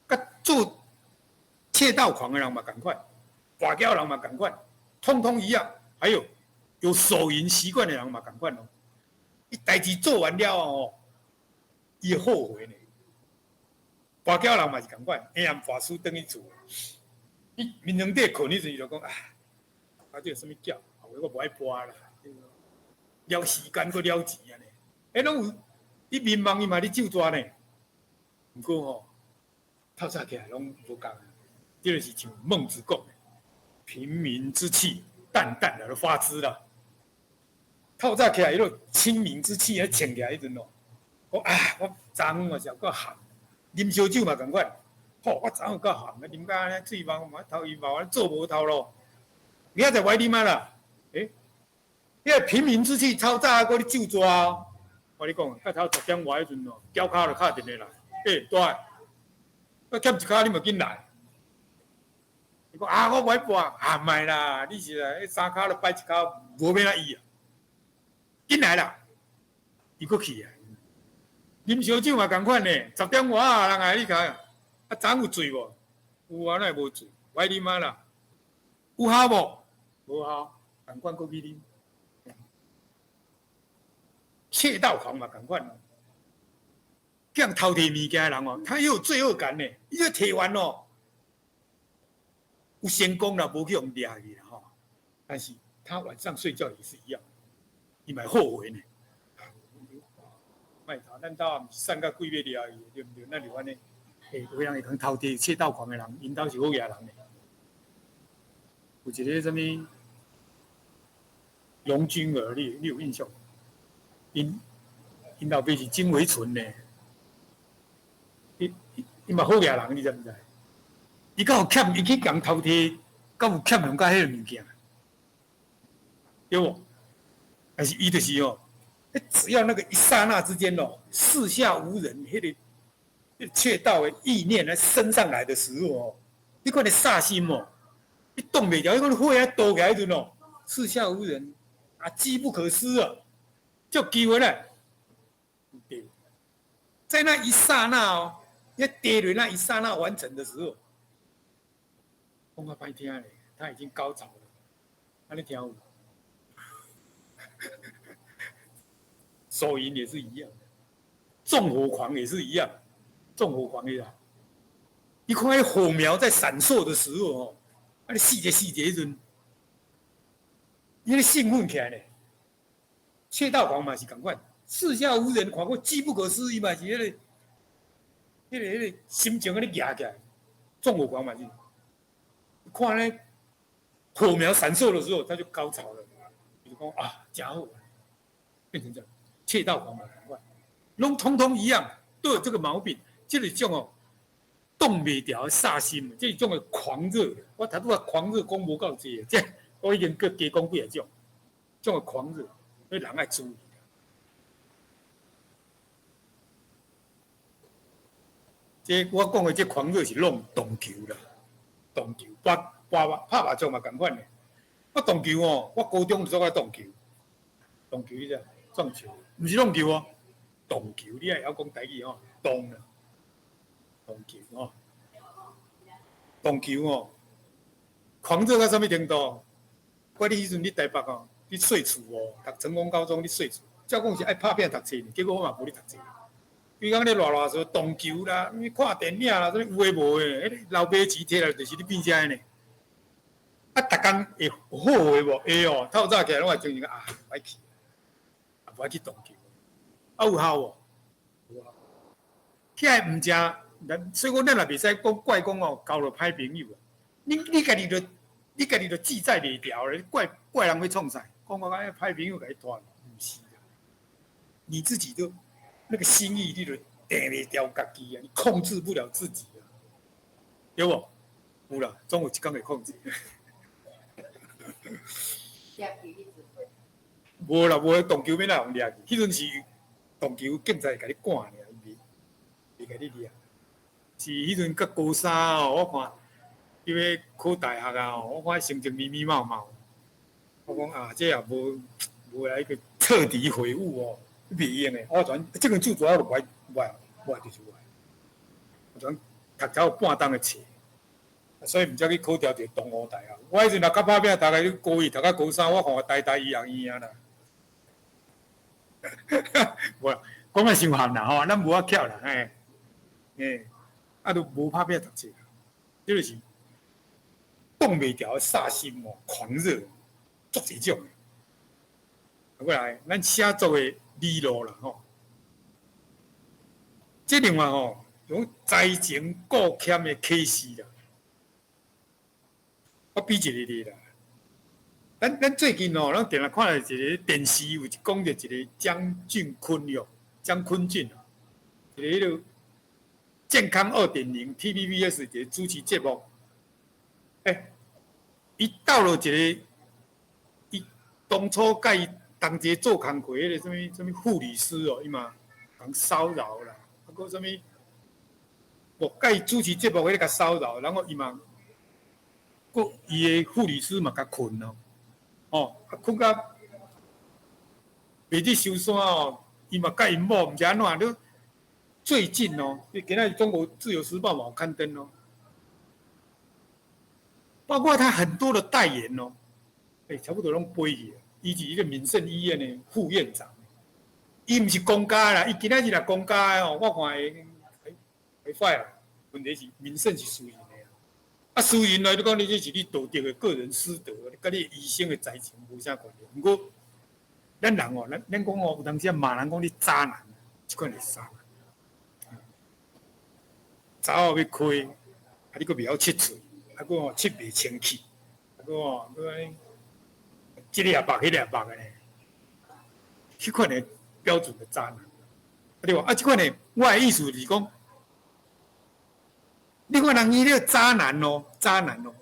佮做竊盜狂的人嘛仝款，跋筊的人嘛仝款，通通一樣。還有有手淫習慣的人嘛仝款哦，伊代誌做完了哦，伊會後悔呢。跋筊人嘛是仝款，下暗跋輸轉去厝，伊眠床底睏彼陣，伊就講啊，啊這個啥物筊，我無愛跋啦，了時間閣了錢按呢，欸攏有，伊眠夢伊嘛咧咒蛇呢。毋過吼，透早起來攏無仝，這個是像孟子講的，平民之氣淡淡的都發之啦。透早起來，彼個清明之氣啊，穿起來彼陣哦，講啊，我昨昏嘛是有夠鹹，啉燒酒嘛仝款，吼，我昨昏有夠鹹啊，啉甲按呢醉茫嘛，頭暈毛做無頭路，明仔載無愛啉啊啦，欸，彼個平民之氣透早閣咧咒蛇哦，我跟你講，到頭10點外彼陣哦，繳跤就敲電話來，欸，大，我欠一跤你嘛緊來。伊講啊，我無愛跋，啊，毋愛啦，你是啊，彼三跤就擺一跤，無欲按怎醫啊，緊來啦，伊閣去啊，啉燒酒嘛仝款呢，10點外啊，人來你看，啊，昨昏有醉無？有啊，哪會無醉？無愛啉啊啦，有效無？無效，仝款閣去啉。竊盜狂嘛仝款哦，去予偷提物件的人哦，他也有罪惡感呢。伊這提完哦，有成功啦，無去予掠去啦吼。但是他晚上睡覺也是一樣，伊嘛會後悔呢。莫偷，咱兜也毋是散甲鬼欲掠伊，對毋對？咱就按呢，欸，有人會通偷提竊盜狂的人，𪜶兜是好額人呢。有一个啥物龍君兒，你有印象？𪜶老爸是金惟純呢，伊嘛好額人，你知毋知？伊敢有欠？伊去共偷提，敢有欠人家彼个物件？對無？但是伊就是哦，只要那個一剎那之間哦，四下無人，彼個竊盜的意念來升上來的時候哦，彼款的煞心哦，你擋袂牢，彼款火啊倒起來彼陣哦，四下無人，啊，機不可失啊！就機會來，對，在那一剎那哦，一跌落那一剎那完成的時候，講較歹聽咧，他已經高潮了，按呢聽有無？手淫也是一樣，縱火狂也是一樣，縱火狂也是，你看彼火苗在閃爍的時候哦，啊，你死者死者彼陣，伊咧興奮起來咧。竊盜狂嘛是仝款，四下無人，看過機不可失，伊嘛是彼個心情按呢夯起來，縱火狂嘛是，看咧火苗閃爍的時候，他就高潮了，就講啊，真好，變成這樣，竊盜狂嘛仝款，攏通通一樣，都有這個毛病，這是種哦，擋袂牢的煞心，這是種的狂熱。我頭拄仔狂熱講無夠濟，這我已經閣加講幾仔種，種的狂熱。所以人愛注意。這我講的這狂熱是攏撞球啦，撞球，跋跋拍麻將嘛仝款的。我撞球哦，我高中就做愛撞球，撞球你知？撞球，毋是撞球哦，撞球你愛曉講台語哦，撞啦，撞球哦，撞球哦，狂熱到啥物程度？我你彼陣佇台北哦。佇細厝哦，讀成功高中佇細厝，照講是愛拍拚讀冊呢，結果我嘛無咧讀冊。規工咧賴賴說撞球啦，看電影啦，啥物有的無的，彼個老爸錢提來就是咧變這呢。啊，逐工會後悔無？會哦，透早起來攏會精神啊，無愛去，啊，無愛去撞球。啊，有效無？無效。遐毋正，咱所以講咱也袂使講怪講哦，交著歹朋友啊。你家己就自在袂牢咧，你怪怪人欲創啥？講講哎，歹朋友共你拖，毋是啦。你自己都那個心意，你都定袂牢家己啊，你控制不了自己啊，對無？有啦，總有一工會控制。掠去彼陣。無啦，無動球欲哪予掠去？彼陣是動球警察會共你趕爾，伊袂袂共你掠。是彼陣閣高三哦，我看伊欲考大學啊，我看成績咪咪冒冒。我講啊，這也無無來個徹底悔悟哦，袂用的。我全這間做我就無愛無愛無愛就是無愛。我全讀超半冬的冊，所以毋才去考著東吳大學。我彼陣若較拍拚，大概高一讀到高三，我看台大醫學院啊啦。無啦，講甲傷含啦吼，咱無法巧啦，嘿，嘿，啊，都無拍拚讀冊，這就是擋袂牢的煞心哦，狂熱，足濟種的。過來，咱寫作的理路啦吼，這另外吼，用才情顧儉的啟示啦。我比一個例啦，咱最近哦，咱定定看著一個電視有講著一個江俊坤喲，江坤俊啊，一個彼個健康2.0 TVBS 一個主持節目，欸，伊鬥落一個，伊當初佮伊同齊做工課彼個啥物啥物護理師哦，伊嘛共騷擾啦，啊閣啥物，無佮伊主持節目彼個共騷擾，然後伊嘛，閣伊的護理師嘛共睏咯，哦，啊睏甲袂得收山哦，伊嘛佮𪜶某毋知按怎，你最近哦，你今仔日中國自由時報嘛有刊登哦，包括他很多的代言哦，欸，差不多攏飛去啊。伊是一個敏盛醫院的副院長，伊毋是公家啦，伊今仔日若公家的哦，我看會會會啊。問題是敏盛是私人的啊，私人來你講你這是你道德的個人私德，佮你醫生的才情無啥關係。毋過，咱人哦，咱講哦，有當時罵人講你渣男，這款是渣男。查某欲開，啊你閣袂曉拭喙，啊閣吼拭袂清氣，啊閣吼閣按呢，這个也目，彼个也目的呢，彼款的標準的渣男，對無？啊，這款的，我的意思是講，你看人伊咧渣男哦，渣男哦，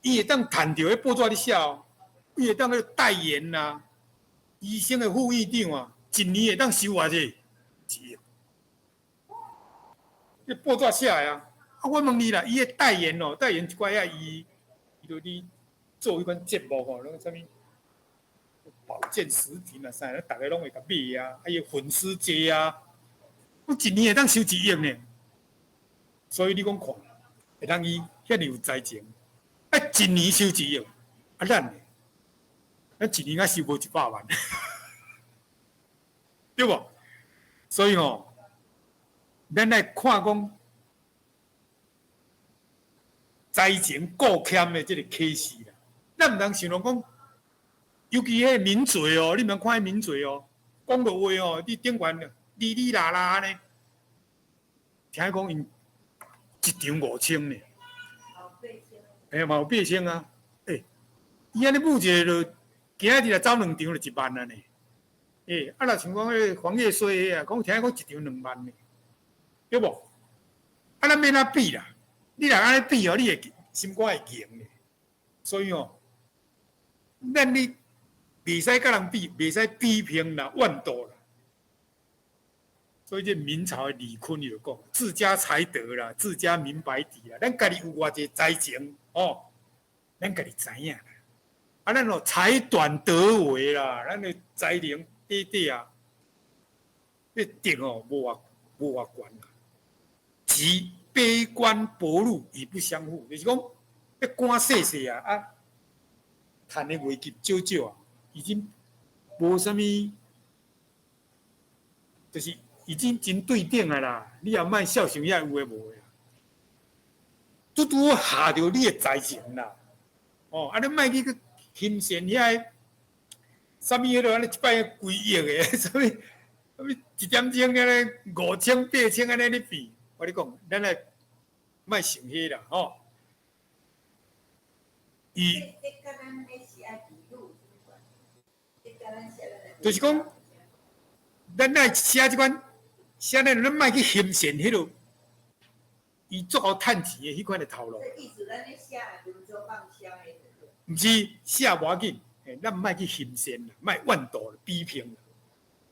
伊會當趁著彼報紙咧寫哦，伊會當去代言啦，醫生的副院長啊，一年會當收偌濟？1億。這報紙寫的啊，啊，我問你啦，伊的代言哦，代言一寡遐伊，伊就咧做彼款節目吼，攏啥物保健食品啊啥，逐家攏會共買啊，啊伊粉絲濟啊，我一年會當收1億呢。所以你講看，會當伊遐爾有才情，啊一年收一億，啊咱呢？咱一年才收無100萬，對無？所以吼，咱來看講才情顧儉的這個啟示啦。咱毋通想著講，尤其彼個名嘴哦，你毋通看彼名嘴哦，講落話哦，佇頂懸哩哩啦啦按呢，聽講𪜶一場5000呢，欸嘛有8000啊，欸，伊按呢舞一下就，今仔日若走兩場就1萬啊呢，欸，啊若像講彼個黃葉水彼啊，講聽講一場2萬呢，對無？啊，咱欲按怎比啦？你若按呢比哦，你會心肝會硬的。所以哦，咱你袂使佮人比，袂使比拼啦，怨妒啦。所以這明朝的李坤伊就講：自家才德啦，自家明白底啦。咱家己有偌濟才情哦，咱家己知影啦。啊，咱哦才短德微啦，咱的才能短短啊，彼德哦無偌無偌懸啦。即卑官薄祿以不相負，就是講，彼官細細啊，啊，趁的位級少少啊，已經無啥物，就是已經真對等啊啦。你也莫肖想遐有的無的，拄拄好合著你的才情啦。哦，啊，你莫去閣欣羨遐個，啥物彼落按呢一擺幾億的，啥物一點鐘按呢五千八千按呢咧變，我咧講，咱來莫想彼啦，吼。伊就是講，咱愛寫這款，寫咱咱莫去欣羨彼落，伊足夠趁錢的彼款的頭路。毋是寫無要緊，咱莫去欣羨啦，莫怨妒比評。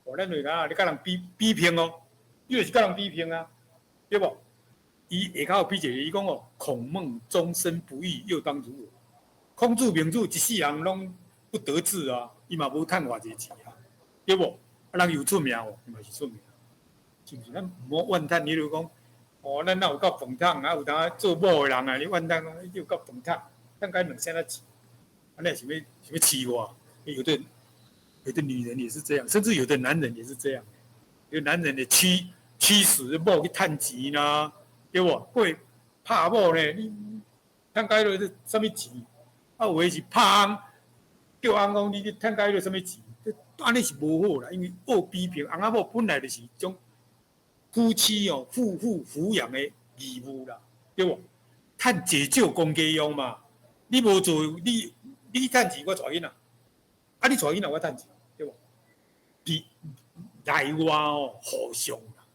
哦，咱就是啊，你佮人比比評哦，你就是佮人比評啊，對無？伊下跤有比一个，伊講哦，孔孟終身不遇，又當如何？孔子、孟子一世人攏不得志啊，伊嘛無趁偌濟錢啊，對無？啊，人有出名無？伊嘛是出名，是毋是？咱毋好怨嘆，你如講，哦，咱若有夠飯桶啊，有當做某的人啊，你怨嘆講，你有夠飯桶，趁該兩仙仔錢，按呢想欲想欲飼我？有的女人也是這樣，甚至有的男人也是這樣。有男人的驅使某去趁錢啦，對無？會拍某呢？你趁該落是啥物錢？啊，有的是拍翁，叫翁講你去趁該落啥物錢？按呢是無好啦，因為惡比評，翁仔某本來就是一種夫妻哦，夫婦撫養的義務啦，對無？趁濟少公家用嘛，你無做，你去趁錢，我娶囡仔。啊！你娶囡仔，我趁錢，對無？裡內外哦，互相啦，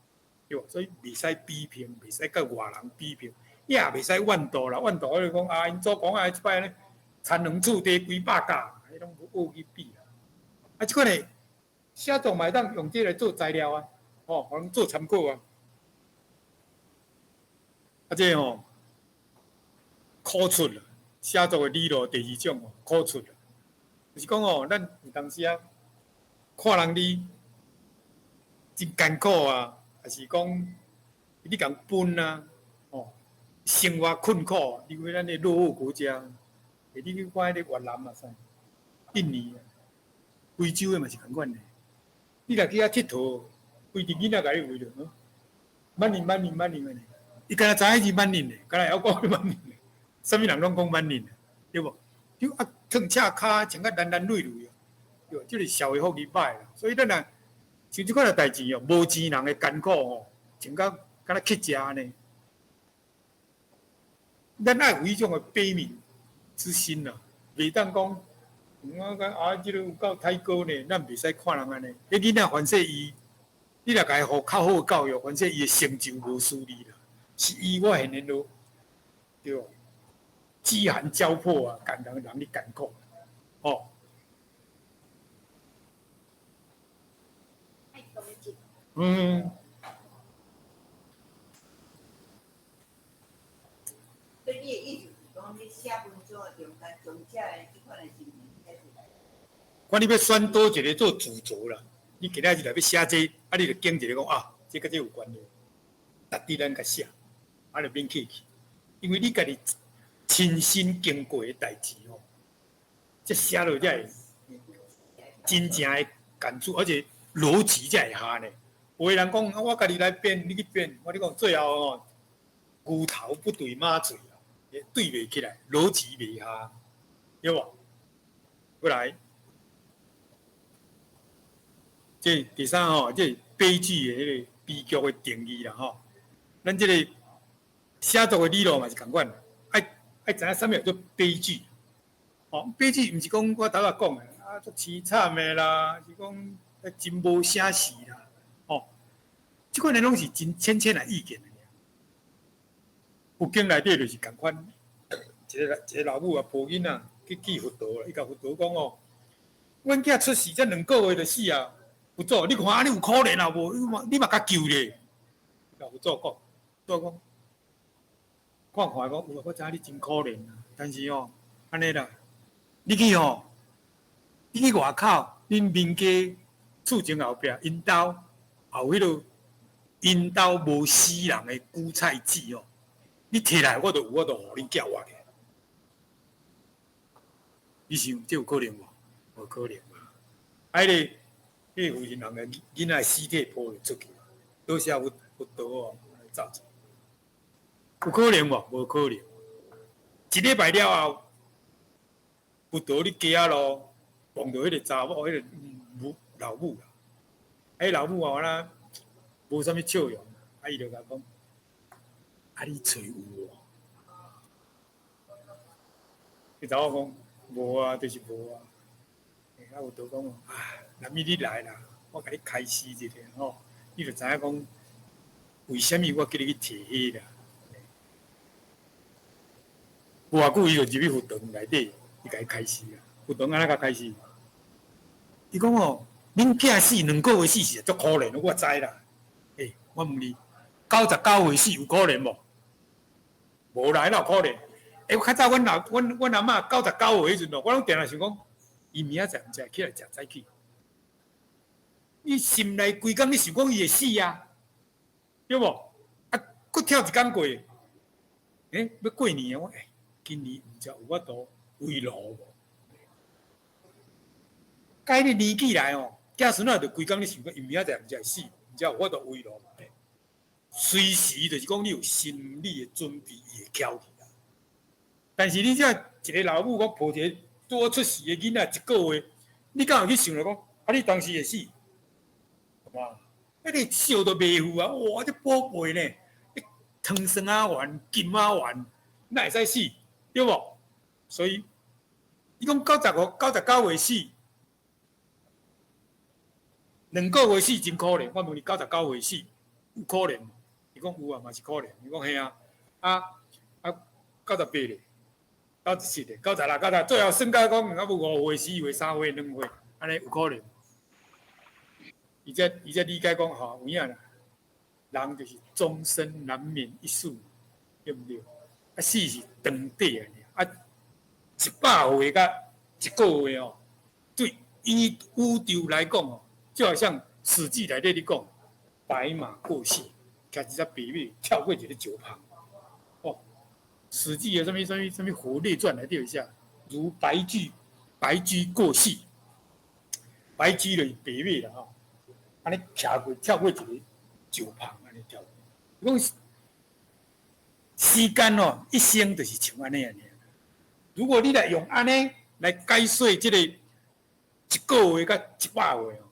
對無？所以袂使比評，袂使佮外人比評，也袂使怨妒啦。怨妒我就講啊，𪜶祖公啊，這擺呢，田園厝地幾百甲，彼攏無惡去比啦。啊，這款的寫作嘛會當用這來做材料啊，吼，予人做參考啊。啊，這吼苦出啦，寫作的理路第二種哦，苦出啦。就是講哦，咱有當時啊，看人你真艱苦啊，還是講你共分啊，哦，生活困苦，因為咱的落後國家，你去看彼個越南嘛，啥，印尼啊，非洲的嘛是仝款的。你若去遐𨑨迌，規陣囡仔共你圍著，money money money money，伊敢若知影是 money 的，敢若會曉講 money 的，啥物人攏講 money 的，對無？就啊，褪赤跤，穿甲爛爛累累，對，這是社會福利歹啦。所以咱若像這款的代誌哦，無錢人的艱苦吼，穿甲敢若乞食按呢。咱愛有彼種的悲憫之心啦，袂當講，我講啊，這個有夠太高呢，咱袂使看人按呢。彼囡仔凡勢伊，你若共伊予較好的教育，凡勢伊的成就無輸你啦。是伊我現現都對。飢寒交迫啊，共人人咧艱苦，吼。嗯。所以你的意思是講，你寫文章的中間，將這个這款的情形寫出來。看你欲選佗一个做主軸啦，你今仔日來欲寫這個，啊，你就揀一个講啊，這佮這有關係，值得咱共寫，啊，就免客氣，因為你家己親身經過的代誌吼，這寫落才會真正的感觸，而且邏輯才會合呢。有的人講，啊，我家己來編，你去編，我你講最後吼，牛頭不對馬嘴啊，對袂起來，邏輯袂合，對無？過來，這第三吼，這悲劇的彼個悲劇的定義啦吼。咱這個寫作的理論嘛是仝款。愛知影啥物叫做悲劇？哦，悲劇毋是講我頭仔講的啊，足淒慘的啦，是講真無寫實啦，哦，這款的攏是真淺淺的意見爾。佛經內底就是仝款，一个一个老母啊，抱囡仔去見佛陀啦，伊共佛陀講哦，阮囝出世才2個月就死啊，佛祖，你看按呢有可憐啊無？你嘛你嘛共救咧？共佛祖講，佛祖講。看看講，有啊，我知影你真可憐啊，但是哦，按呢啦，你去吼，你去外口，恁民家厝前後壁，𪜶兜有彼个𪜶兜無死人的韭菜籽哦，你提來我就有，我就予恁囝活咧。你想這有可能無？無可能嘛。啊，彼个婦人人的囡仔屍體抱著出去，多謝佛佛陀哦，走出。有可能無？無可能。一禮拜了後，佛陀佇街仔路碰著彼個查某，彼個母老母啦。啊，彼老母啊，敢若無啥物笑容，啊，伊就共講：啊，你揣有無？彼查某講無啊，就是無啊。啊，有道講啊，難免你來啦，我共你開示一下吼，你就知影講為啥物我叫你去提彼啦。無偌久，伊就入去佛堂內底，伊共伊開示啊。佛堂按怎共開示？伊講哦，恁囝死2個月死是足可憐，我知啦。欸，我問你，99歲死有可憐無？無啦，哪有可憐？欸，較早阮老阮阮阿嬤99歲彼陣哦，我攏定定想講，伊明仔載毋知會起來食早起。你心內規工你想講伊會死啊，對無？啊，閣跳一工過，欸，欲過年啊！我欸，今年毋知有法度圍爐無？佮彼個年紀來哦，子孫仔就規工咧想講，伊明仔載毋知會死，毋知有法度圍爐無？隨時就是講你有心理的準備，伊會翹去啦。但是你這一個老母講抱一個拄好出世的囡仔一個月，你敢有去想著講，啊你當時會死？哇！彼個笑都袂赴啊！哇！這寶貝呢？糖酸仔丸、金仔丸，哪會使死？對無？所以，伊講95、99歲死，2個月死真可憐。我問你，99歲死有可憐無？伊講有啊，嘛是可憐。伊講嘿啊，啊啊98咧，97咧，96、90，最後算到講，猶無5歲、4歲、3歲、2歲，按呢有可憐。伊才理解講吼，有影啦，人就是終身難免一死，對毋對？啊，死是長短爾，啊，100歲佮一個月哦，對以宇宙來講哦，就好像《史記》內底咧講，白馬過隙，騎一隻白馬跳過一个石縫。哦，《史記》的啥物啥物啥物《火列傳》內底有寫，如白駒白駒過隙，白駒就是白馬啦吼。按呢騎過跳過一個石縫，按呢跳。伊講時間哦，一生就是像按呢爾。如果你來用按呢來解說這個一個月佮100歲哦，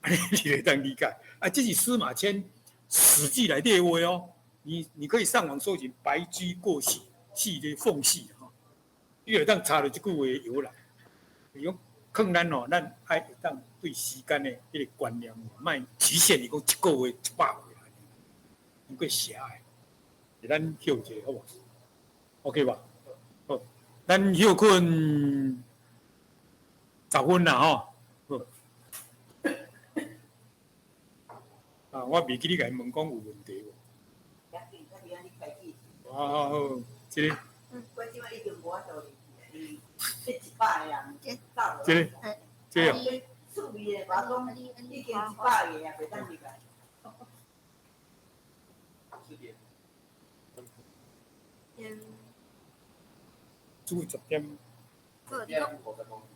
按呢你就會當理解。啊，這是司馬遷《史記》內底的話哦。你可以上網搜尋“白駒過隙”，隙就是縫隙吼，你就會當查著這句話的由來。伊講，勸咱哦，咱愛會當對時間的彼个觀念，莫局限於講一個月、100歲啦，太過狹隘。咱歇一下好無？OK 吧？好，咱歇睏10分啦吼。好。啊，我袂記你共伊問講有問題無？好好好，這个。我這擺已經無法度入去，這100個人走。這个，這个。趣味的，我講已經100個啊，袂當入來。四點。煮10點。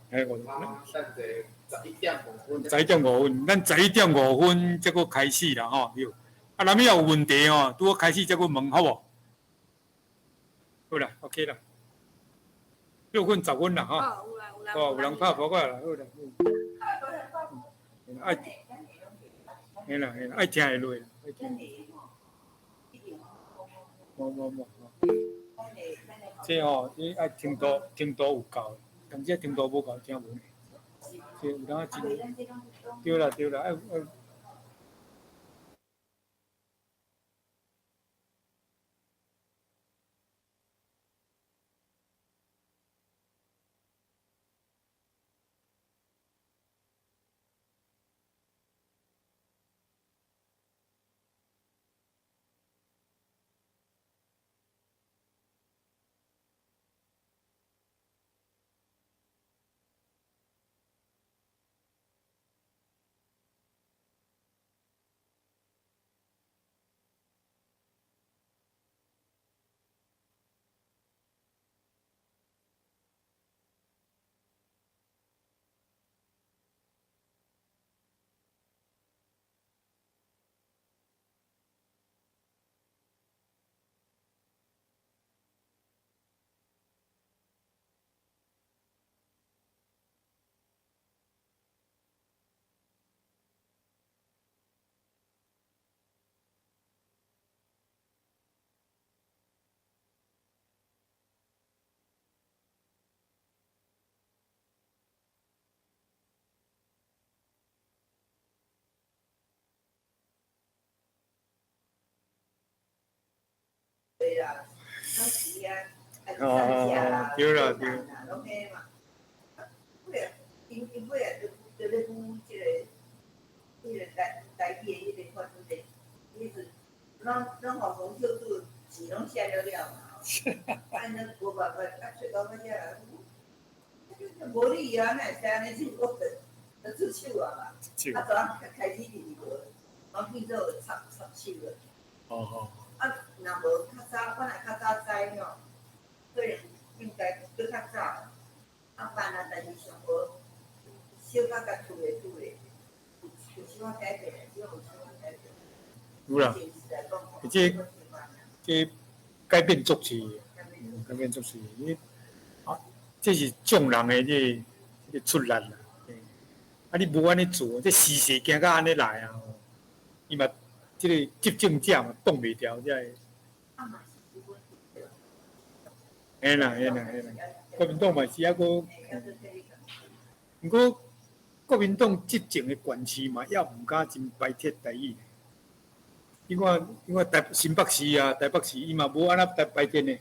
哎，五十。等者11點5分。11點5分，咱11點5分才閣開始啦吼，對。啊，若物有問題吼，拄好開始才閣問好無？好啦，OK 啦。歇睏10分啦吼。哦，有人拍噗仔啦，好啦。愛，嘿啦嘿啦，愛聽會落啦。愛聽。無無無。這吼，這愛程度程度有夠，但這程度無夠，聽無呢。這有當真。對啦對啦，愛愛。哦，對啦對。攏彼嘛。尾啊，𪜶𪜶尾啊，就咧講這個，彼個台台語的彼個款式，彼陣攏攏予洪秀柱字攏寫了了嘛，按呢無辦法，啊，吹到尾仔，無理由啊，哪會使按呢就我就出手啊嘛，啊，就按開始就是無，攏變做插插手了。哦哦。啊，若無較早，我若較早知吼，可能應該閣較早。啊，辦啊，但是上無小可共吐咧吐咧，有有小可改變，只有小可改變。有啦，這這改變足濟，改變足濟。你啊，這是眾人的這個出力啦。啊，你無按呢做，這時勢行到按呢來啊，伊嘛這個執政者嘛擋袂牢，這个。嘿啦嘿啦嘿啦，國民黨嘛是猶閣，毋過國民黨執政的縣市嘛，猶毋敢真排斥台語。你看，你看台新北市啊，台北市，伊嘛無按怎排排斥呢。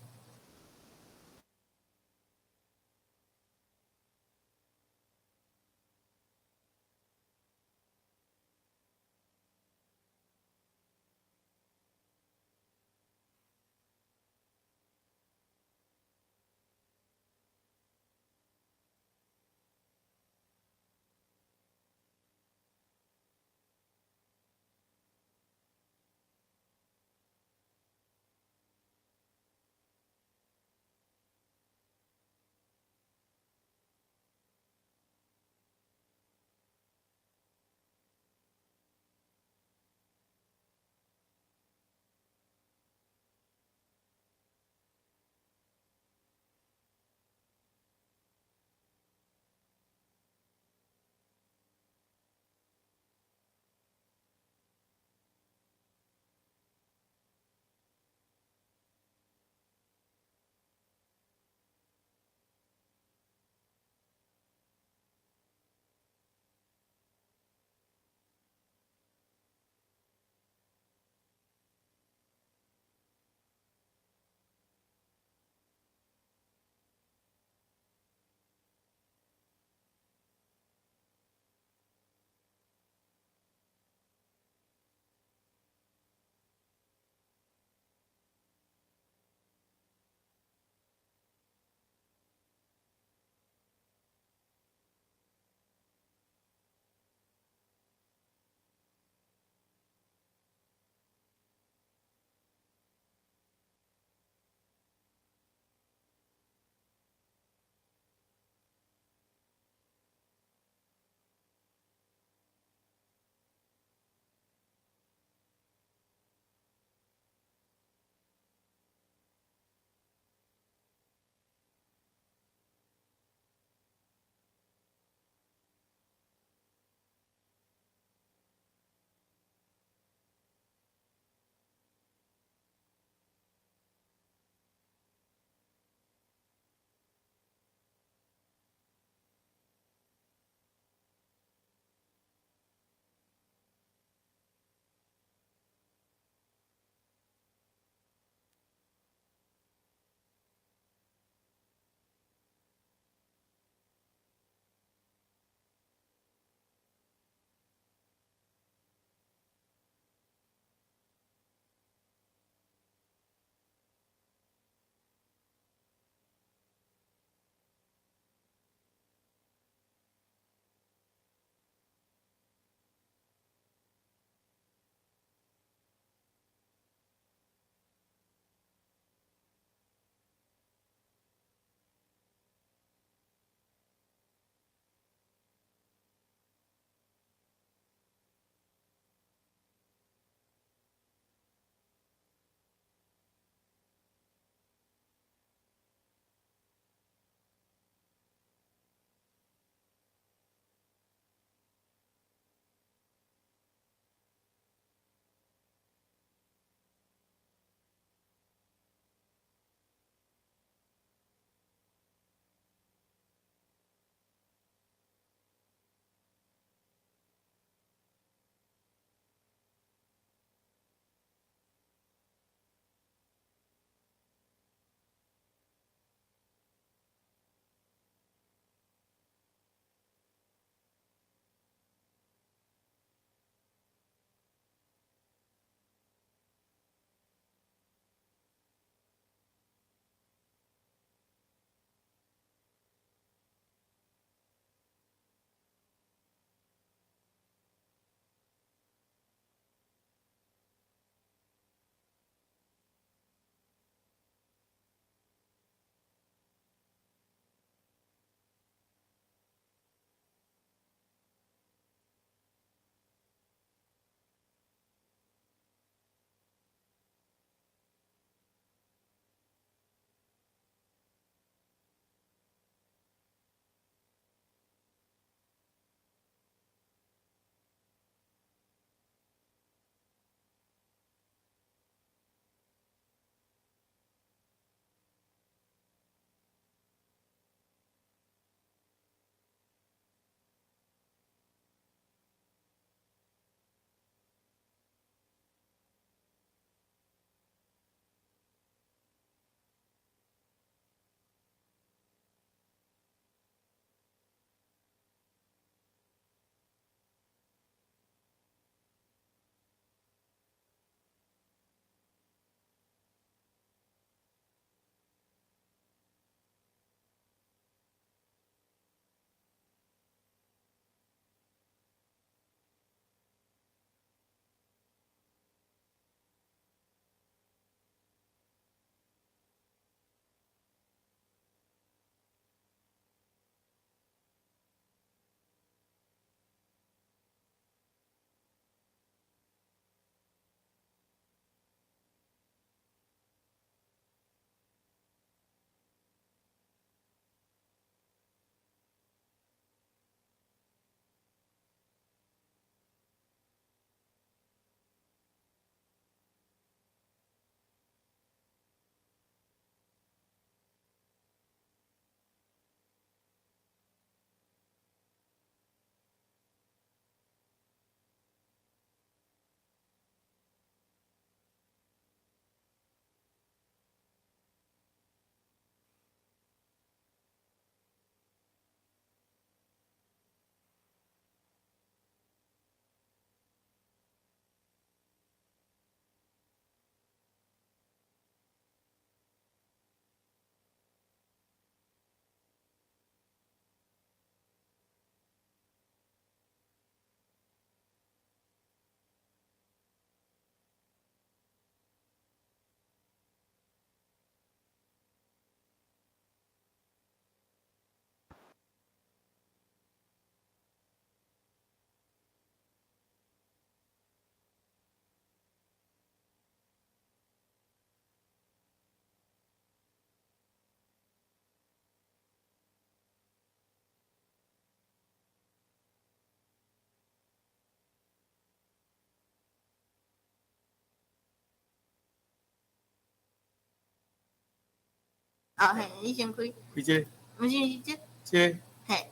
哦嘿，你先開。開這個。毋是是這。這個。嘿。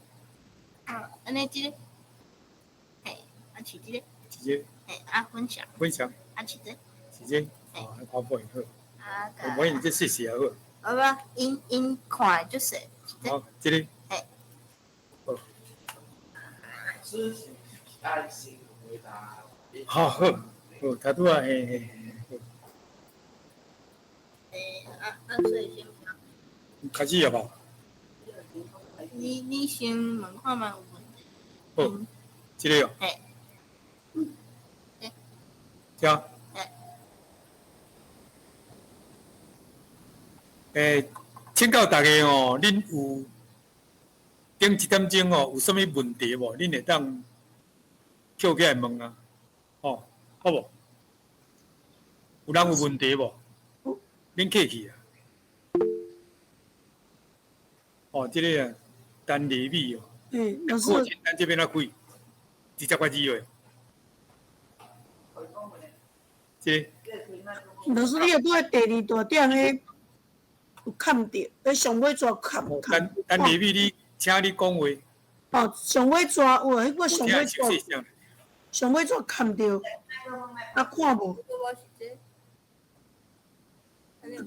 啊，按呢這個。嘿，啊飼這個。飼這個。嘿，啊分享。分享。啊飼這個。飼這個。哦，看破好。啊。我你這細細好。無無，𪜶𪜶看會足細。好，這個。嘿。好。師是愛先回答。好好，好，頭拄仔嘿嘿嘿。欸，啊啊，所以先。開始了無？你你先問看覓有問題。好，這個哦。嘿。欸。這。嘿。欸，請教大家哦，恁有頂一點鐘哦，有啥物問題無？恁會當抾起來問啊，吼，好無？有人有問題無？免客氣啊。哦，這個啊，單厘米哦。欸，老師。清單這邊怎開？直接個字的。這個。老師，你若拄佇第二大點彼有崁著，彼上尾逝崁。單單厘米，你請你講話。哦，上尾逝有啊，彼個上尾逝，上尾逝崁著，啊看無。拄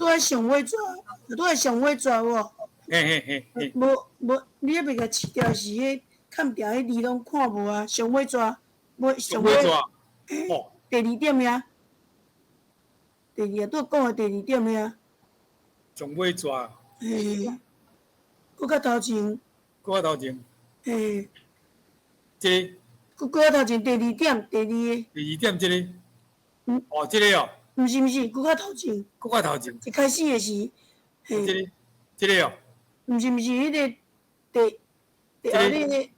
佇上尾逝，拄佇上尾逝有無？嘿嘿嘿嘿。無無，你彼袂共飼掉是彼崁掉彼字攏看無啊，上尾逝，尾上尾。哦。第二點遐，第二拄講的第二點遐。上尾逝。嘿，閣較頭前。閣較頭前。嘿。這個。閣閣較頭前第二點，第二個。第二點這個。嗯。哦，這個哦。毋是毋是，閣較頭前。閣較頭前。一開始的是，嘿。這個，這個哦。毋是毋是，彼個第第後日個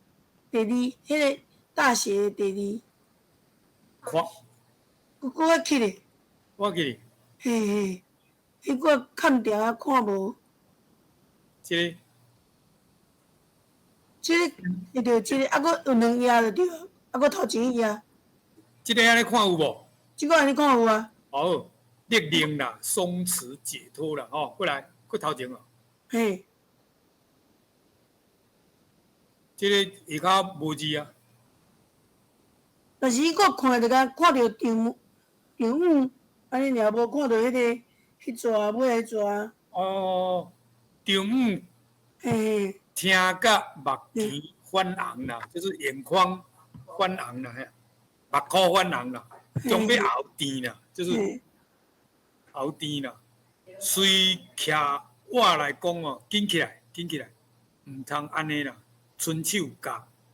第二，彼個大寫的第二。看。閣閣較起咧。我記咧。嘿嘿，彼個崁掉啊，看無。這個。這個，對對，這個啊，閣有兩頁就對，啊，閣頭前一頁。這個按呢看有無？這個按呢看有啊。好，力量啦，鬆弛解脫啦，吼，過來，閣頭前哦。嘿。這個下跤無字啊。但是伊閣看著共看著長長遠，按呢爾，無看著彼個彼逝尾彼逝。哦，長遠。嘿。聽甲目前泛紅啦，就是眼眶泛紅啦，目眶泛紅啦，準備喉甜啦，就是喉甜啦。隨徛我來講哦，緊起來，緊起來，毋通按呢啦，伸手共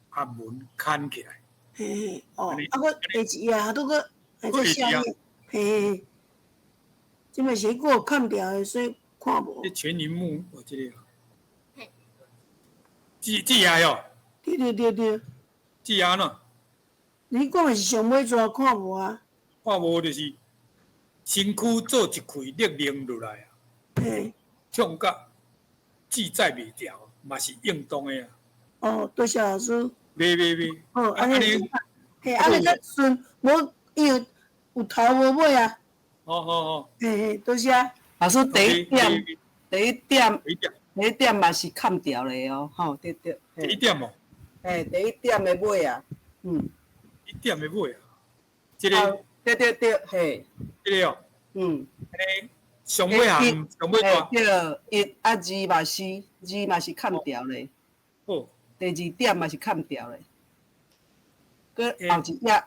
阿文牽起來。嘿，哦，啊，閣下一頁，拄閣還佇下面，嘿，這嘛是閣有崁掉的，所以看無。這全螢幕，哦，這個。這這頁喲。對對對對。這頁喏。你講的是上尾逝看無啊？看無就是身軀做一塊力量落來啊。嘿。痛甲自在袂牢，嘛是應當的啊。哦，多謝老師。袂袂袂。哦，按呢，嘿，按呢較順，無伊有有頭無尾啊。好好好。嘿嘿，多謝。老師第一點，第一點，第一點嘛是崁掉咧哦，吼，對對。第一點哦。嘿，第一點的尾啊，嗯。一點的尾啊，這個。對對對，嘿。這個哦。嗯。按呢，上尾行，上尾段。對，一啊二嘛是，二嘛是崁掉咧。好。第二點嘛是崁掉咧。閣後一頁。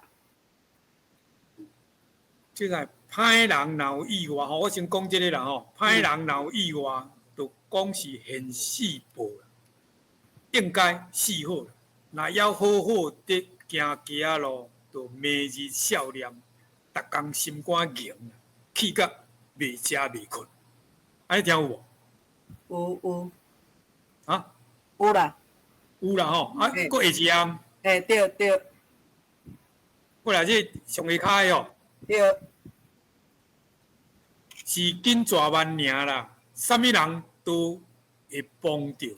這個歹人若有意外吼，我先講這個啦吼。歹人若有意外，就講是現世報啦，應該死好啦。若猶好好的行行路，就明日笑臉，逐工心肝硬，氣甲袂食袂睏。按呢聽有無？有有。啊？有啦。有啦吼，啊，閣下一頁。嘿，對對。過來這上下跤的哦。對。是緊逝萬爾啦，啥物人都會碰著。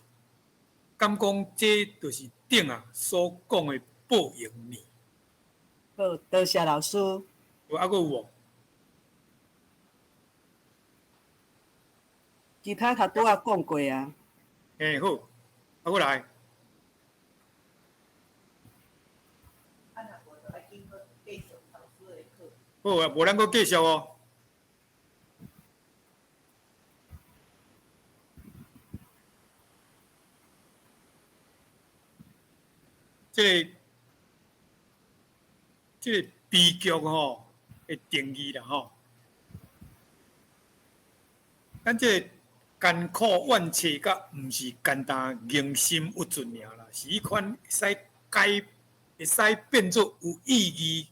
敢講這就是頂啊所講的報應呢？好，多謝老師。有啊，閣有無？其他頭拄仔講過啊。嘿，好，啊，閣來。啊，若無就愛經過繼續老師的課。好啊，無咱閣繼續哦。這個悲劇吼的定義啦吼，咱這個艱苦怨切佮毋是簡單凝心鬱卒爾啦，是彼款會使改，會使變做有意義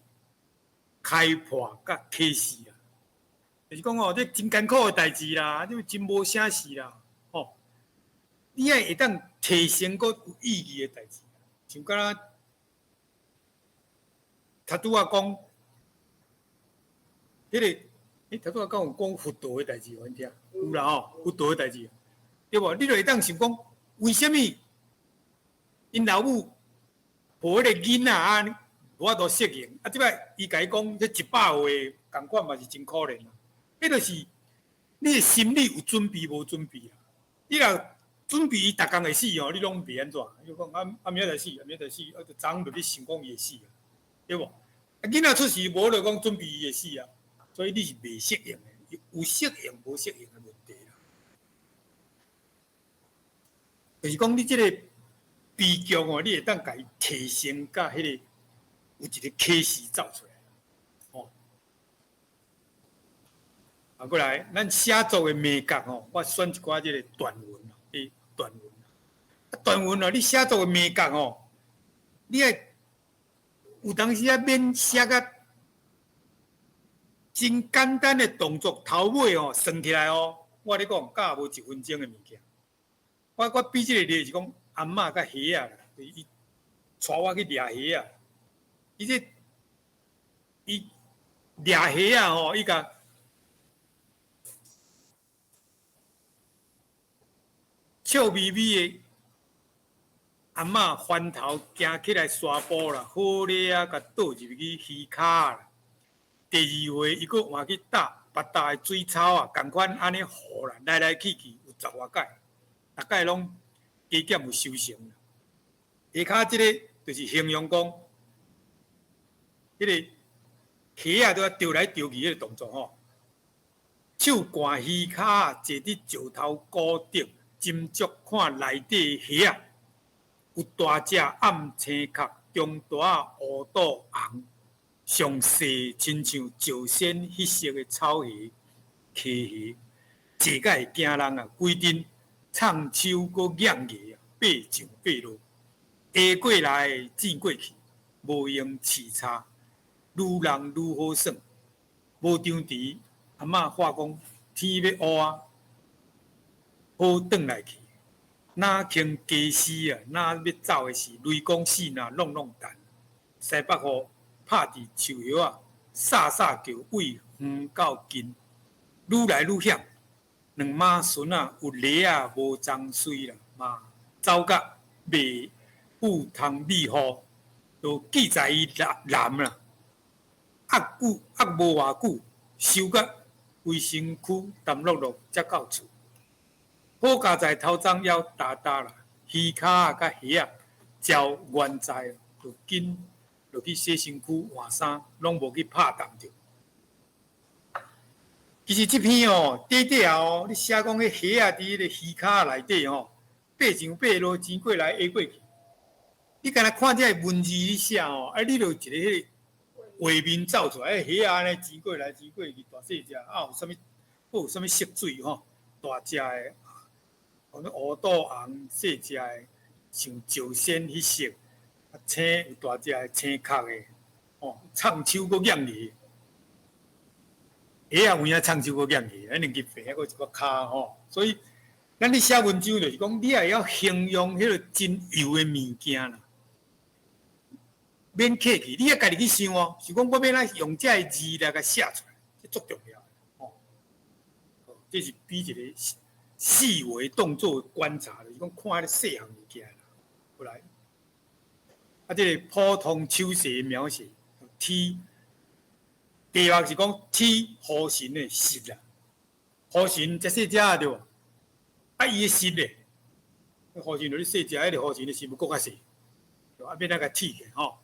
開破佮啟示啊。就是講吼，這真艱苦的代誌啦，這真無啥事啦，吼，你愛會當提升閣有意義的代誌，像敢若頭拄仔講，彼個，欸，頭拄仔講有講佛道的代誌，予𪜶聽，有啦吼，佛道的代誌，對無？你就會當想講，為啥物𪜶老母抱彼個囡仔啊，無法度適應？啊，這擺伊共伊講，這100歲仝款嘛是真可憐啊。彼就是你的心理有準備無準備啊？你若準備伊逐工會死哦，你攏袂按怎？你講啊啊，明仔載死，啊明仔載死，啊就昨昏就咧想講伊會死啊，對無？啊，囡仔出世無就講準備伊會死啊，所以你是袂適應的，有適應無適應的問題啦。就是講你這個悲劇哦，你會當共伊提升甲彼個有一個啟示走出來，吼。啊，閣來，咱寫作的眉角吼，我選一寡這個短文，欸，短文。啊，短文哦，你寫作的眉角吼，你愛有當時啊，免寫甲真簡單的動作，頭尾吼算起來哦，我咧講，敢也無一分鐘的物件。我比這個例是講，阿嬤佮蝦仔啦，就是伊帶我去掠蝦仔，伊這伊掠蝦仔吼，伊共笑眯眯的阿嬤翻頭行起來沙埔啦，好咧啊，共倒入去魚跤啦。第二回，伊閣換去搭別搭的水草啊，仝款按呢糊啦，來來去去有十外擺，逐擺攏加減有收成。下跤這个就是形容講，彼個蝦仔都愛釣來釣去彼個動作吼。手捾魚跤，坐佇石頭鼓頂，斟酌看內底蝦仔，有大隻暗青殼，中大烏肚紅，上細親像石仙彼色的草蝦、溪蝦，坐甲會驚人啊！規陣藏手閣硬牙啊，爬上爬落，下過來轉過去，無用刺叉，愈人愈好耍，無張持。阿嬤話講天欲烏啊，好轉來去。若穿家私啊，若欲走的時，雷公死若挵挵等。西北雨拍佇樹葉仔，沙沙叫，為遠到近，愈來愈險。兩媽孫仔有犁仔無髒水啦，嘛走甲袂有通避雨，就記載伊男啦。壓久壓無偌久，收甲規身軀澹漉漉，才到厝。好佳哉頭鬃猶焦焦啦，魚跤佮蝦仔照原在，就緊落去洗身軀換衫，攏無去拍澹著。其實這篇哦，短短哦，你寫講彼蝦仔佇彼個魚跤內底吼，爬上爬落，轉過來下過去。你干焦看這个文字咧寫吼，啊，你就有一个彼个畫面走出來，蝦仔按呢轉過來轉過去，大細隻，啊有啥物，閣有啥物色水吼，大隻的，啥物烏肚紅，細隻的，像石仙彼色，啊青有大隻的青殼的，吼，藏手閣硬去，蝦仔有影藏手閣硬去，啊兩支鼻，還閣一個跤吼，所以咱咧寫文章就是講，你也會曉形容彼個真幼的物件啦。免客氣，你愛家己去想哦。想講我欲按怎用這个字來共寫出來，這足重要的吼。這是比一個細微動作的觀察，就是講看彼個細項物件啦。過來，啊，這個普通手勢描寫，天，題目是講天雨神的實啦。雨神遮細隻對無？啊，伊的舌咧，河神落咧细只，彼个河神的舌阁较细，啊，欲按怎共铁起吼？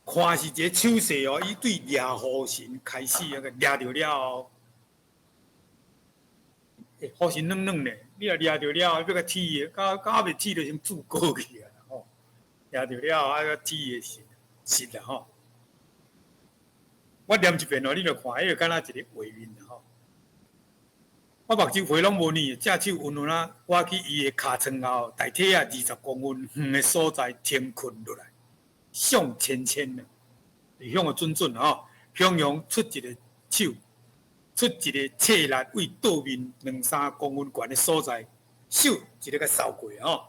看是一个手势哦，伊对掠河神开始啊，掠著了后，欸，河神软软咧，你若掠著了后，欲共铁的，到到犹未铁就先注过去啊吼，掠著了后啊，佮铁伊的舌舌啦吼。我念一遍哦，你著看，彼个敢若一个画面吼。我目睭皮拢无软，正手温温啊，我去伊的尻川后，大体啊20公分远的所在停困落来，向浅浅啊，向个准准吼，雄雄出一个手，出一个侧力，为倒面两三公分悬的所在，手一个共扫过吼，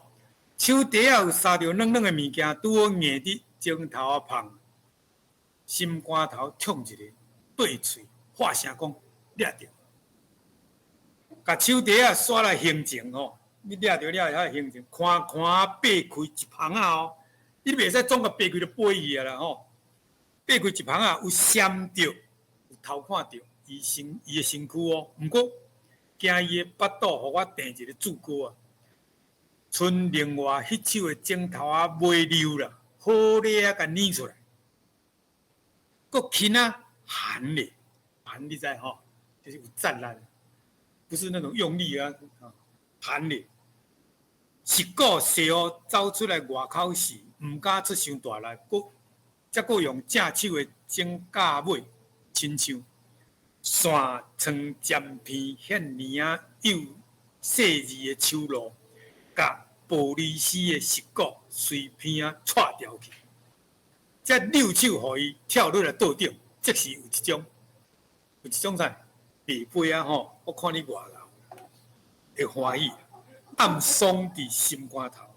手底仔有捎著软软的物件，拄好硬伫枕头仔缝。心肝头痛一个，对喙发声讲掠著，共手底仔煞来行前吼，你掠著了后行前，看看擘开一芳仔哦，你袂使总共擘开就飞去啊啦吼，擘开一芳仔有闪著，有偷看著伊身伊的身躯哦，毋过惊伊的腹肚，予我钉一个注膏啊，賰另外彼手的指头仔尾溜啦，好咧啊，共捏出来。阁轻仔含咧，含你知吼，就是有战力，不是那种用力啊，含咧。是故细雨走出来外口时，毋敢出伤大力，阁才阁用正手的指甲尾，亲像线床尖片遐尔仔幼细腻的手路，共玻璃丝的石膏随片仔掣掉去。才溜手予伊跳落来桌顶，即时有一种啥白飞仔吼，我看你偌𠢕，会欢喜，暗爽伫心肝头。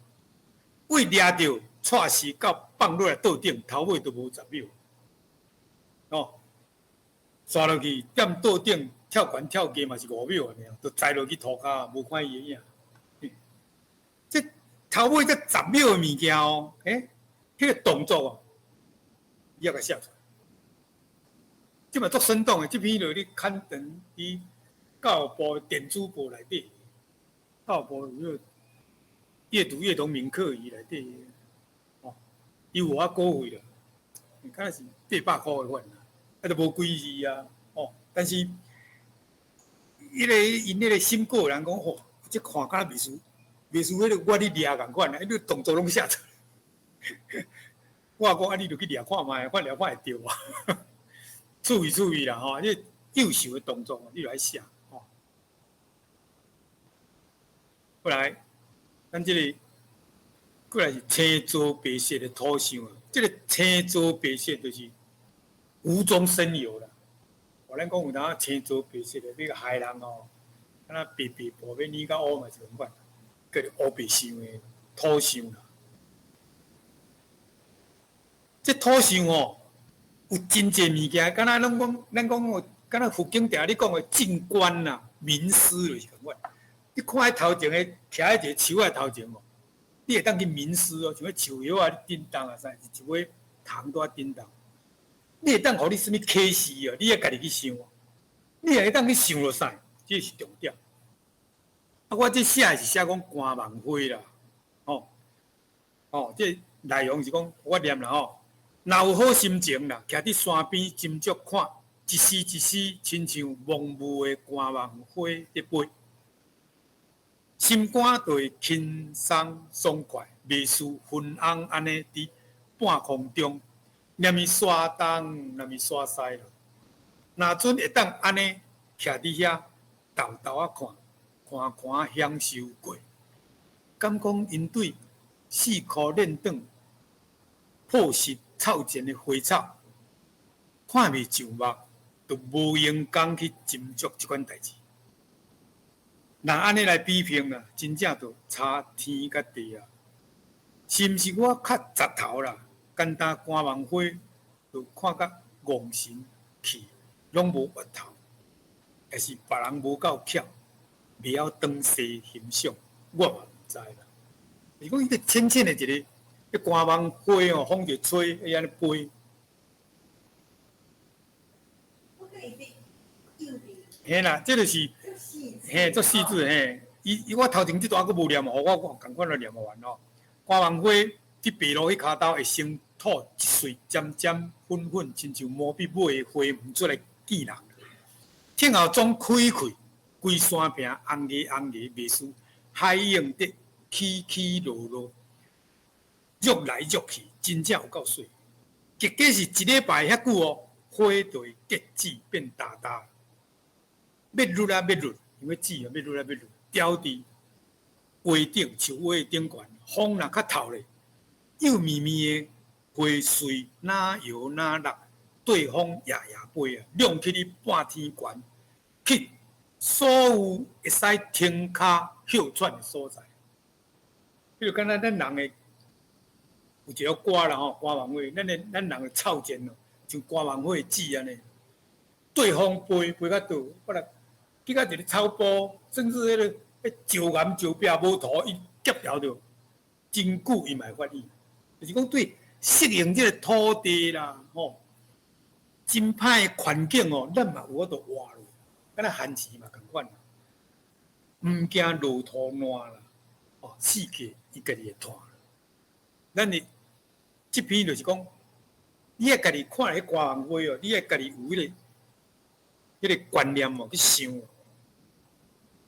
为掠著掣时到放落来桌顶，头尾都无10秒。哦，煞落去踮桌顶跳悬跳低嘛是5秒尔，就栽落去涂跤，无看伊的影。这头尾才十秒的物件哦，欸，彼个动作哦。你也共写出来，这嘛足生动的。这篇落你刊登伫教育部电子报内底，教育部有个阅读阅读铭刻仪内底，哦，伊有我稿费啦，敢若是800箍的款啦，啊，都无几字啊，哦，但是，彼个𪜶彼个审稿人讲，吼，这看敢若袂输，袂输彼个我咧掠仝款啊，你动作拢写出来。我讲啊，你就去掠看觅，看掠看会著无？趣味趣味啦吼，你幼秀的动作，你就爱写吼。过来，咱这个过来是青糟白色的土象啊。这个青糟白色就是无中生有啦。我咱讲有当青糟白色的，你个害人哦，敢若白白布欲染甲乌嘛是仝款，叫做乌白想的土象啦。这土象吼，有真济物件，敢若拢讲，咱讲哦，敢若佛经定咧讲的静观啦、冥思就是仝款。你看彼头前的徛佇一个树仔头前哦，你会当去冥思哦，像彼树叶仔咧振动啊，啥是一尾虫伫咧振动。你会当予你啥物启示哦？你爱家己去想哦。你会当去想落啥？这是重点。啊，我这写的是写讲肝梦花啦，吼，吼，这内容是讲我念啦吼。若有好心情啦，徛伫山边斟酌看，一丝一丝亲像梦雾的肝梦花伫飞，心肝就会轻松爽快，袂输云翁按呢伫半空中，念伊山东，念伊山西啦。若阵会当按呢徛伫遐，沓沓仔看，看看享受过，敢讲𪜶对四箍练转朴实臭前的花草，看袂上目，就无闲工去斟酌这款代志。若按呢来比评啦，真正就差天佮地啊！是毋是我较杂头啦？简单肝梦花就看甲戆神气，拢无越头，抑是别人无够巧，袂晓当势欣赏，我嘛毋知啦。是讲伊个浅浅的一个。彼肝梦花哦，风一吹，会按呢飞。我感觉伊幼稚，嘿啦，這就是嘿，足細緻嘿。伊伊我頭前這段閣無念，予我仝款來念完哦。肝黃花佇白鷺彼跤頭會先吐一穗尖尖粉粉，親像毛筆尾的花紋出來見人。聽後總開開，規山坪紅顏紅顏，袂輸海湧得起起落落，喐來喐去，真正有夠媠。結果是一禮拜遐久哦，花就會結籽變大大，欲落啊欲落，因為籽啊欲落啊欲落，吊佇花頂樹尾頂懸，風若較透咧，幼綿綿的花穗若搖若落，對風搖搖飛啊，浪起你半天懸，去所有會使停跤歇喘的所在。比如敢若咱人的有一个歌啦吼，肝黃花，咱人的臭賤哦，像肝黃花的籽按呢，對風飛飛較倒，我來去到一个草埔，甚至彼个彼石岩石壁無塗，伊夾牢著，真久伊嘛會發育。就是講對適應這个土地啦，吼，真歹的環境哦，咱嘛有法度活落，敢若番薯嘛仝款，毋驚落土爛啦，哦，四季伊家己會脫。咱的這篇就是講，你愛家己看彼肝黃花哦，你愛家己有彼個觀念哦，去想，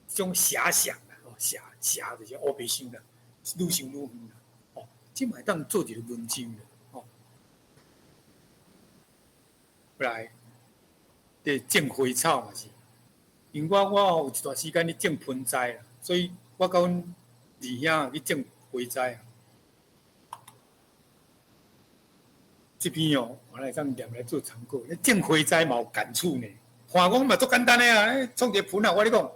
這種遐想啦，哦，遐遐就是烏白想啦，愈想愈遠啦，哦，這嘛會當做一個文章啦，哦。來，這種花草嘛是，因為我有一段時間咧種盆栽啦，所以我佮阮二兄去種盆栽啊。這篇哦，我來當念來做參考。你種花栽嘛有感觸呢？看講嘛足簡單的啊，創一個盆啊，我咧講，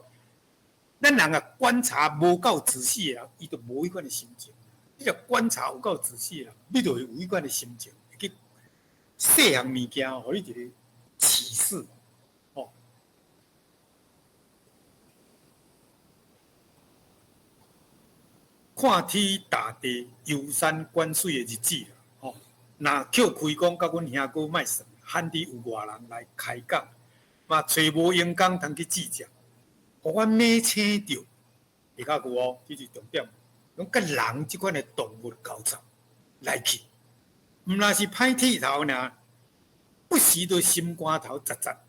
咱人啊觀察無夠仔細的人，伊就無彼款的心情。你若觀察有夠仔細的人，你就會有彼款的心情，會去細項物件，予你一個啟示。哦，看天打地、遊山觀水的日子。若扣開講，佮阮兄哥莫算，罕佇有外人來開講，嘛揣無閒工通去計較，予阮猛醒著，下跤句哦，這是重點。攏佮人這款的動物交雜來去，毋但是歹剃頭爾，不時都心肝頭扎扎，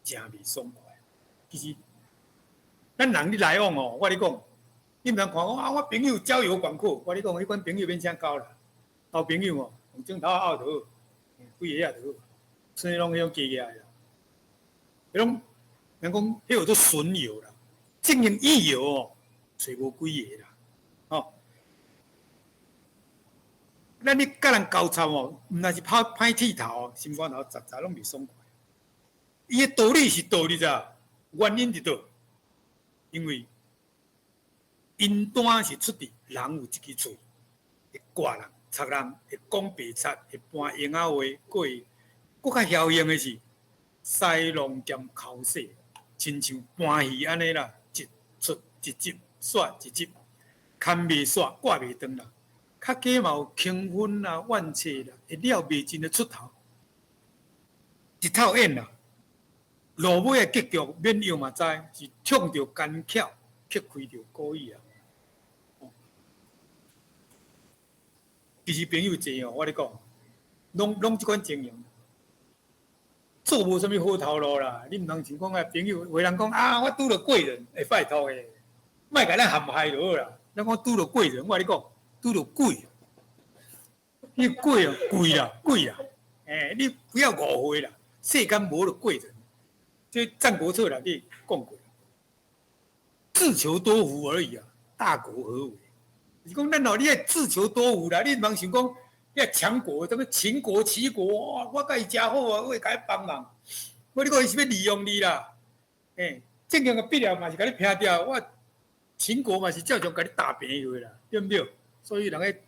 誠袂爽快。其實，咱人咧來往哦，我咧講，你毋通看講啊，我朋友交遊廣闊，我咧講，彼款朋友免請交啦，交朋友哦。用枕頭仔拗就好，幾个仔就好，剩攏彼種加起來啦。彼種人講，彼叫做損友啦，正經益友哦，揣無幾个啦，吼。咱咧佮人交叉哦，毋但是拍歹剃頭，心肝頭雜雜攏袂爽快。伊的道理是道理咋？原因佇佗？因為因單是出佇人有一支喙，會割人。插人會講白賊，會搬閒仔話，閣會閣較僥倖的是，西浪兼口舌，親像搬戲按呢啦，一出一集，煞一集，牽袂煞，掛袂斷啦。較加嘛有輕分啦、怨氣啦，會了袂盡的出頭，一套演啦，落尾的結局免用嘛知，是衝著奸巧，揭開著故意啊。其實朋友濟哦，我咧講，攏攏這款情形，做無啥物好頭路啦。你毋通想講啊，朋友有人講啊，我拄著貴人，會拜託的，莫共咱陷害就好啦。咱講拄著貴人，我咧講拄著鬼，你鬼哦，貴啦，鬼啦，欸，你不要誤會啦，世間無著貴人，這戰國策內底講過，自求多福而已啊，大國何為？是講咱哦，你愛自求多福啦，你毋通想講，你愛強國，啥物秦國、齊國，我佮伊誠好啊，我會共伊幫忙。我你講伊是欲利用你啦，欸，正經的畢業嘛是共你拼掉，我秦國嘛是照常共你打平去啦，對毋對？所以人咧，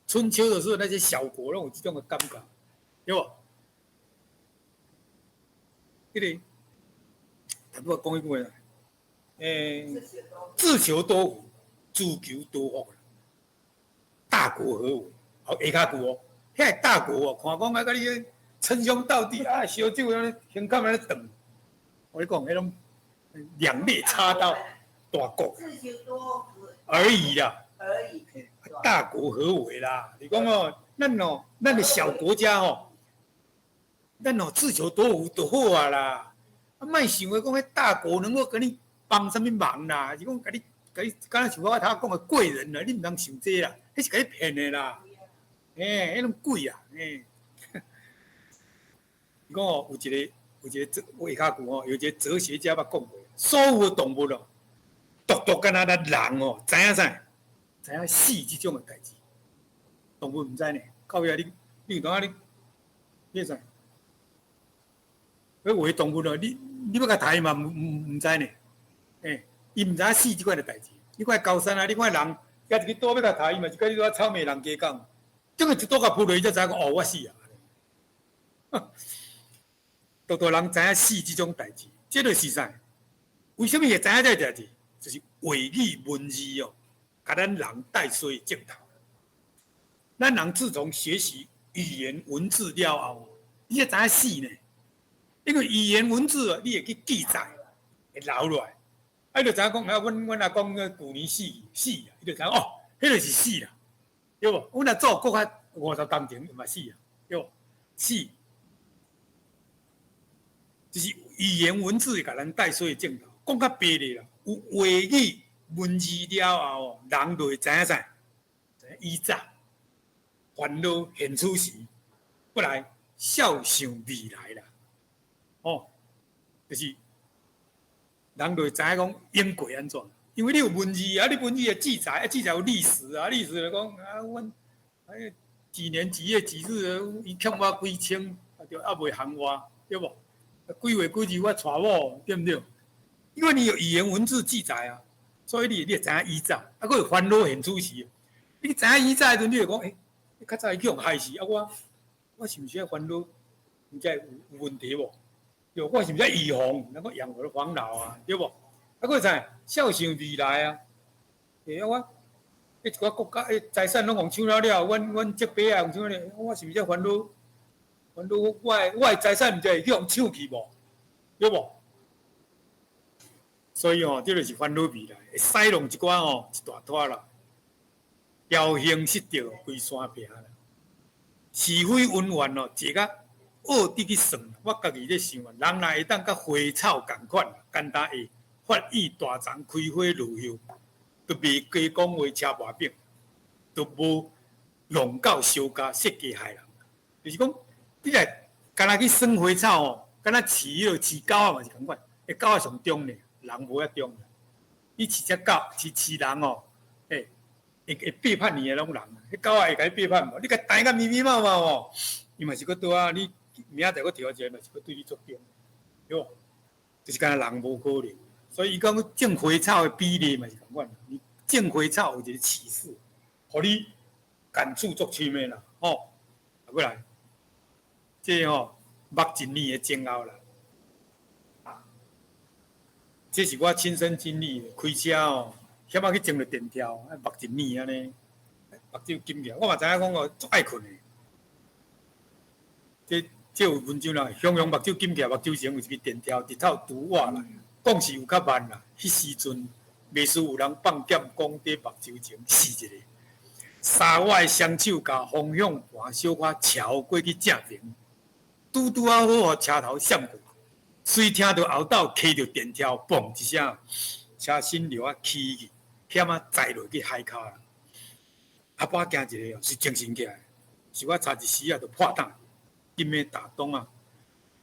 春秋的時候那些小國攏有這種的感覺，對無？彼個，頭拄仔講彼句話，欸，自求多福。自求多福啦，大國何為？好，下跤句哦，遐個大國哦，看講啊，佮你稱兄道弟啊，燒酒按呢，胸坎按呢斷，我咧講，彼種兩肋插刀，大國自求多福而已啦。而已。大國何為啦？你講哦，咱哦，咱的小國家哦，咱哦自求多福就好啊啦。啊，莫想的講彼大國能夠共你幫啥物忙啦？是講共你、共你，敢若像我頭講的貴人啦，你毋通想這啦，彼是共你騙的啦。欸，彼攏鬼啊！欸，伊講哦，有一個哲，我下跤句吼，有一個哲學家捌講過，所有的動物哦，獨獨敢若咱人哦，知影啥？知影死這種的代誌，動物毋知呢。到尾仔你，你有當仔你，你會知？彼有的動物哦，你欲共刣伊嘛，毋知呢。欸，伊毋知影死這款的代誌。你看高山啊，你看人，舉一支刀欲共刣伊嘛，是佮你拄仔草莓人加講，等下一刀共撲落，伊才知影講哦，我死啊！獨獨人知影死這種代誌，這就是啥？為啥物會知影這个代誌？就是話語文字哦，共咱人帶衰正頭。咱人自從學習語言文字了後，你才知影死呢。因為語言文字你會去記載，會留落來。啊，你就知影講啊，阮阿公舊年死死啊，伊就知影哦，彼個是死啦，對無？阮阿祖閣較50冬前嘛死啊，對無？死，就是語言文字會共咱帶衰正頭。講較白咧啦，有話語文字了後，人就會知影啥？知影以早煩惱現此時，過來笑想未來啦。哦，就是人就會知影講應過按怎，因為你有文字啊，你文字會記載，啊記載有歷史啊，歷史就講啊，阮哎幾年幾月幾日，伊欠我幾千，啊就猶未還我，對無？幾月幾日我娶某，對毋對？因為你有語言文字記載啊，所以你會知影以早，啊，閣有煩惱現此時，你知影以早的時陣，你會講，欸，較早伊去予害死，啊我我是毋是愛煩惱？毋知有問題無？對，我是毋是愛預防，能夠養兒防老啊，對無？啊，閣會知笑想未來啊，欸啊我，彼一寡國家，彼財產攏予搶了了，阮叔伯啊，予搶了，我是毋是愛煩惱？煩惱我的財產毋知會去予搶去無？對無？所以吼，這就是煩惱未來，會使弄一寡吼，一大拖啦，侥幸失著歸山坪啦，是非恩怨哦，坐甲惡得去算，我家己咧想啊，人若會當佮花草仝款，簡單會發意大叢開花落葉，都袂加講話車跋餅，都無弄到相加設計害人。就是講，你若敢若去耍花草吼，敢若飼彼个飼狗仔嘛是仝款，彼狗仔上忠呢，人無遐忠。你飼隻狗，飼人哦，欸，會背叛你的攏人，彼狗仔會共你背叛無？你共刣甲密密麻麻哦，伊嘛是閣倒啊，你明仔載閣提一个，嘛是閣對你足忠，對無？就是敢若人無可能，所以伊講種花草的比例嘛是仝款，你種花草有一個啟示，予你感觸足深的啦，吼。啊，過來，這吼目一年的前後啦，這是我親身經歷的，開車哦，險仔去撞著電柱，目一年按呢，目睭金起來，我嘛知影講哦，足愛睏的。這有文章啦，雄雄目睭金起來，目睭前有一支電柱日頭拄倚來，講是有較慢啦。彼時陣，袂輸有人放劍講佇目睭前試一下，三我的雙手共方向盤小可撨過去正爿，拄拄仔好予車頭閃過，隨聽著後斗磕著電柱，嘣一聲，車身落仔起去，險仔栽落去海跤啦。阿爸驚一下哦，是精神起來，是我差一絲仔就破膽。金的大東啊，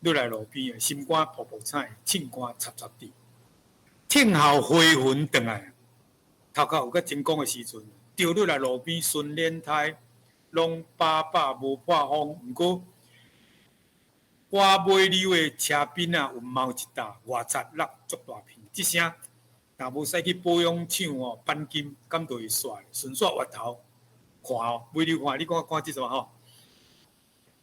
落來路邊啊，心肝噗噗彩，凊汗插插滴，聽候回魂轉來。頭殼有較成功的時陣，掉落來路邊，順輪胎攏飽飽無破風，毋過我尾溜的車邊啊，有毛一搭外擦落足大片，這聲若無使去保養廠哦，鈑金，敢就會煞？順煞越頭看哦，尾溜看，你看看這什麼吼？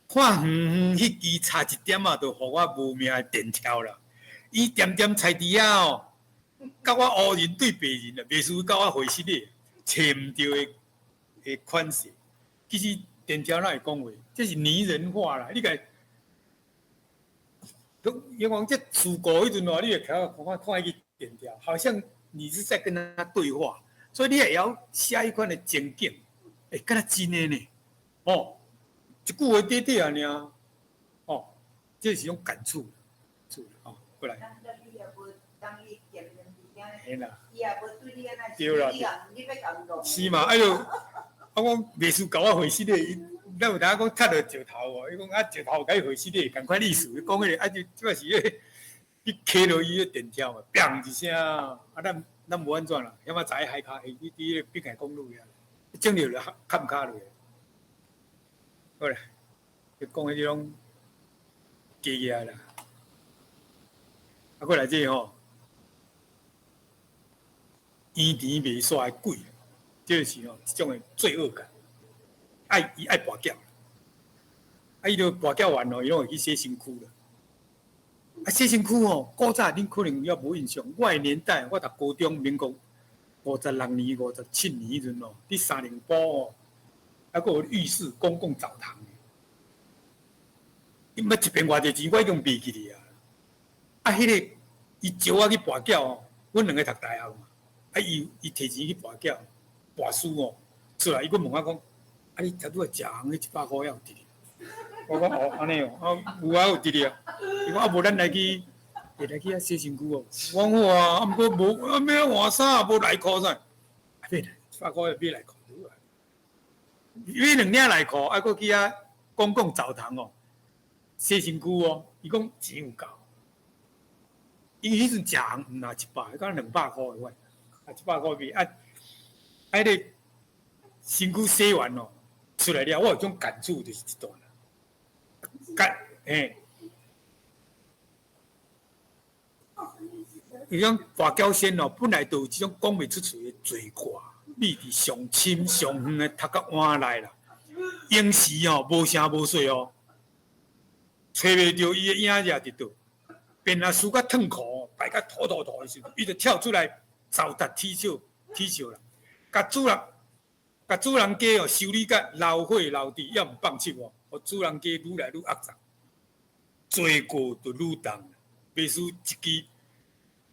看遠遠彼支差一點仔，就予我無命的電柱啦。伊恬恬菜枝仔哦，佮我烏人對白人啦，袂輸佮我回失的，揣毋著的款式。其實電柱哪會講話？這是擬人化啦。你共因為這事故彼陣哦，你會看看看彼個電條，好像你是在跟他對話，所以你會曉寫彼款的情景，欸，敢若真的呢，哦，一句話短短爾，哦，這是種感觸，觸哦，過來。啦，對啦，是嘛？哎喲，啊，我袂輸共我回失的，咱有當講踢著石頭哦，伊講啊石頭共伊回失的，仝款意思。伊講彼個啊就這是彼個，去磕落伊个電條嘛，砰一聲，啊咱咱無按怎啦，遐仔在海跤，佇佇個濱海公路遐，整著就砍跤落。好啦，就講彼種加起來啦，啊，過來這個吼。甜甜袂煞的鬼，這是吼一種的罪惡感。愛伊愛跋筊，啊，伊就跋筊完哦，伊攏會去洗身軀啦。啊，洗身軀吼，古早恁可能猶無印象。我的年代，我讀高中，民國56年、57年彼陣哦，佇三重埔哦，猶閣有浴室公共澡堂。伊毋捌一遍偌濟錢，我已經袂記得啊。啊，彼個伊招我去跋筊哦，阮兩個讀大學嘛。啊！伊伊提錢去跋筊，跋輸哦，出來伊閣問我講：啊，你拄仔食紅彼一百箍猶有佇咧？我講哦，按呢哦，啊有啊有佇咧啊。伊講啊，無咱來去，會來去遐洗身軀哦。我講好啊，啊毋過無啊欲換衫，無內褲啥？啊買啦，一百箍買內褲好啊。買兩領內褲，啊，閣去遐公共澡堂哦，洗身軀哦。伊講錢有夠，因為彼陣食紅毋若一百，敢若200箍的款。啊，一百箍買啊！啊，彼個身軀洗完哦，出來了，我有種感觸，就是這段啦。感嘿，伊種跋筊仙哦，本來就有這種講袂出喙的罪過，秘佇上深上遠的頭殼碗內啦。閒時哦，無聲無息哦，揣袂著伊的影子佇佗，便若輸甲褪褲，敗甲吐吐吐的時陣，伊就跳出來。糟蹋恥笑恥笑啦，共主人共主人家哦修理甲流血流滴，猶毋放手哦，予主人家愈來愈齷齪，罪過就愈重。袂輸一支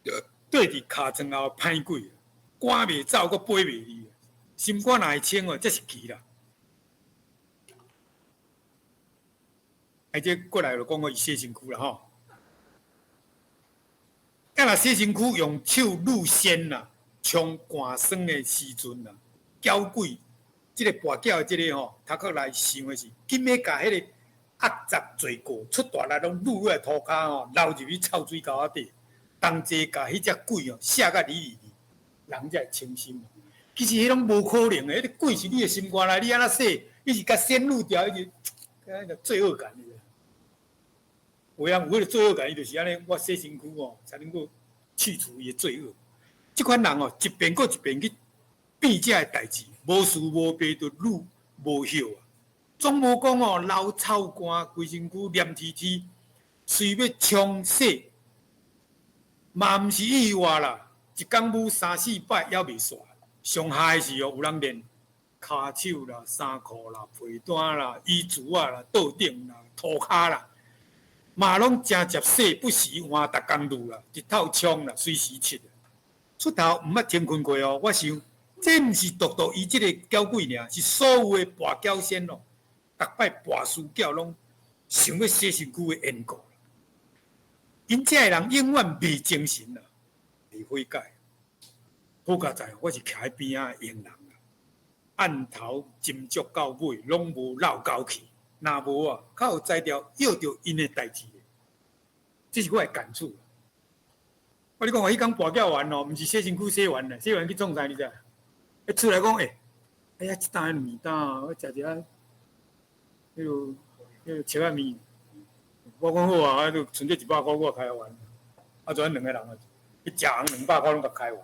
綴佇尻川後的歹鬼，趕袂走，閣飛袂離，心肝若會清哦，才是奇啦。啊，這過來就講過伊洗身軀啦吼。啊！若洗身軀用手擼仙啦，沖汗酸的時陣啦，嬌鬼這個跋筊的這個吼，頭殼內想的是，緊欲共彼個齷齪罪過出大力攏擼落來塗跤吼，流入去臭水溝仔底，同齊共彼隻鬼哦，寫甲離離離，人才會清心。其實彼攏無可能的，彼個鬼是你的心肝內，你按怎洗？你是共先擼掉，伊就彼個罪惡感。有人有彼個罪惡感，伊就是按呢，我洗身軀哦，才能夠去除伊的罪惡。這款人哦，一遍閣一遍去變這个代誌，無事無弊就愈無歇啊。總無講哦，流臭汗，規身軀黏黐黐，雖欲沖洗，嘛毋是意外啦。一工舞三四擺猶袂煞。上害的是哦，有人連跤手啦、衫褲啦、被單啦、衣櫥仔啦、桌頂啦、塗跤啦。嘛攏誠捷洗，不時換，逐工擼啦，日頭沖啦，隨時拭。出頭毋捌停睏過哦。我想，這毋是獨獨伊這個嬌鬼爾，是所有的跋筊仙哦，逐擺跋輸筊攏想欲洗身軀的緣故。𪜶這的人永遠袂精神啦，袂悔改。好佳哉，我是徛佇邊仔的傭人，按頭斟酌到尾，攏無落交去。若無啊，較有才調約著𪜶的代誌。這是我的感觸。我你講，我彼工跋筊完哦，毋是洗身軀洗完啦，洗完去創啥你知？一出來講，欸，哎呀，這頓的麵單，我食一下，彼個切仔麵。我講好啊，就賰這100箍我開完。啊，就咱兩個人啊，去食紅200箍攏共開完。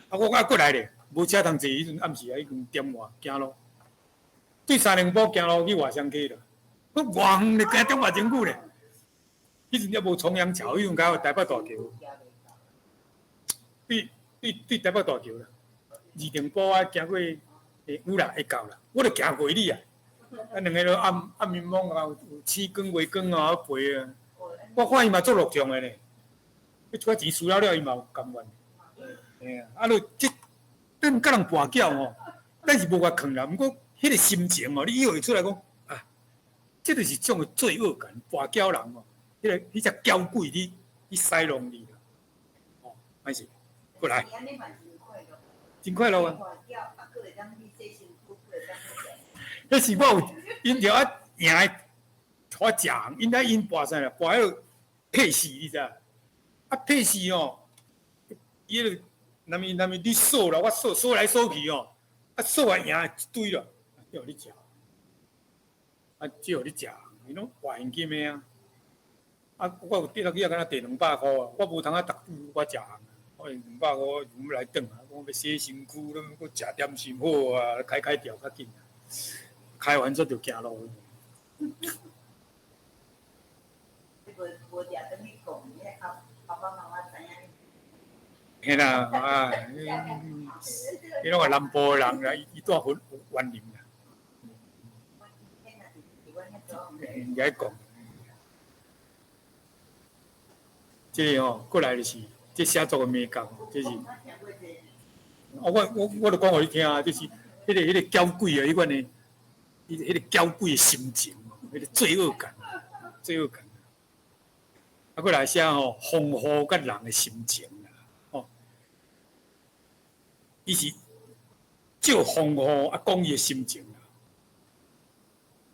啊，我啊閣來咧，無車通坐，彼陣暗時啊已經點外行路。對三重埔行路去外雙溪啦，我偌遠咧，行點外鐘久咧。彼陣猶無重陽橋，彼陣到台北大橋。對對對，台北大橋啦，二重埔啊，行過會有啦，會到啦。我著行過你啊，啊兩个都暗暗暝暝啊，有星光月光啊，陪啊。我看伊嘛足乐众的呢，彼一寡钱输了了，伊嘛有甘愿。嘿啊，啊，你這等佮人跋筊吼，咱是無共囥啦。毋過彼個心情哦，你以後會出來講啊，這就是種的罪惡感，跋筊人哦，彼個彼隻嬌鬼你去使弄你啦，哦，歹勢，過來，真快樂啊！彼是我有𪜶著愛贏，予我食紅，𪜶愛𪜶跋啥啦？跋彼个配死，你知影？啊，配死哦，伊彼个，若物若物你數啦，我數數來數去哦，啊數啊贏一堆啦，這予你食，啊這予你食，伊攏換現金的啊。啊，我有跌落去啊，敢若綴200箍啊，我無通啊，逐久我食紅，我兩百箍阮欲來轉啊，講欲洗身軀，攏閣食點心好啊，開開調較緊，開完之後就行路。嘿啦，啊，伊攏係南部的人啦，伊住雲雲林啦。應該講，這个吼，過來就是這寫作的美感，這是。我我我著講予你聽啊，就是彼個嬌鬼啊，彼款的，彼個嬌鬼的心情，彼個罪惡感，罪惡感。啊，過來寫吼，風雨佮人的心情啦，吼，伊是借風雨啊，講伊的心情啦。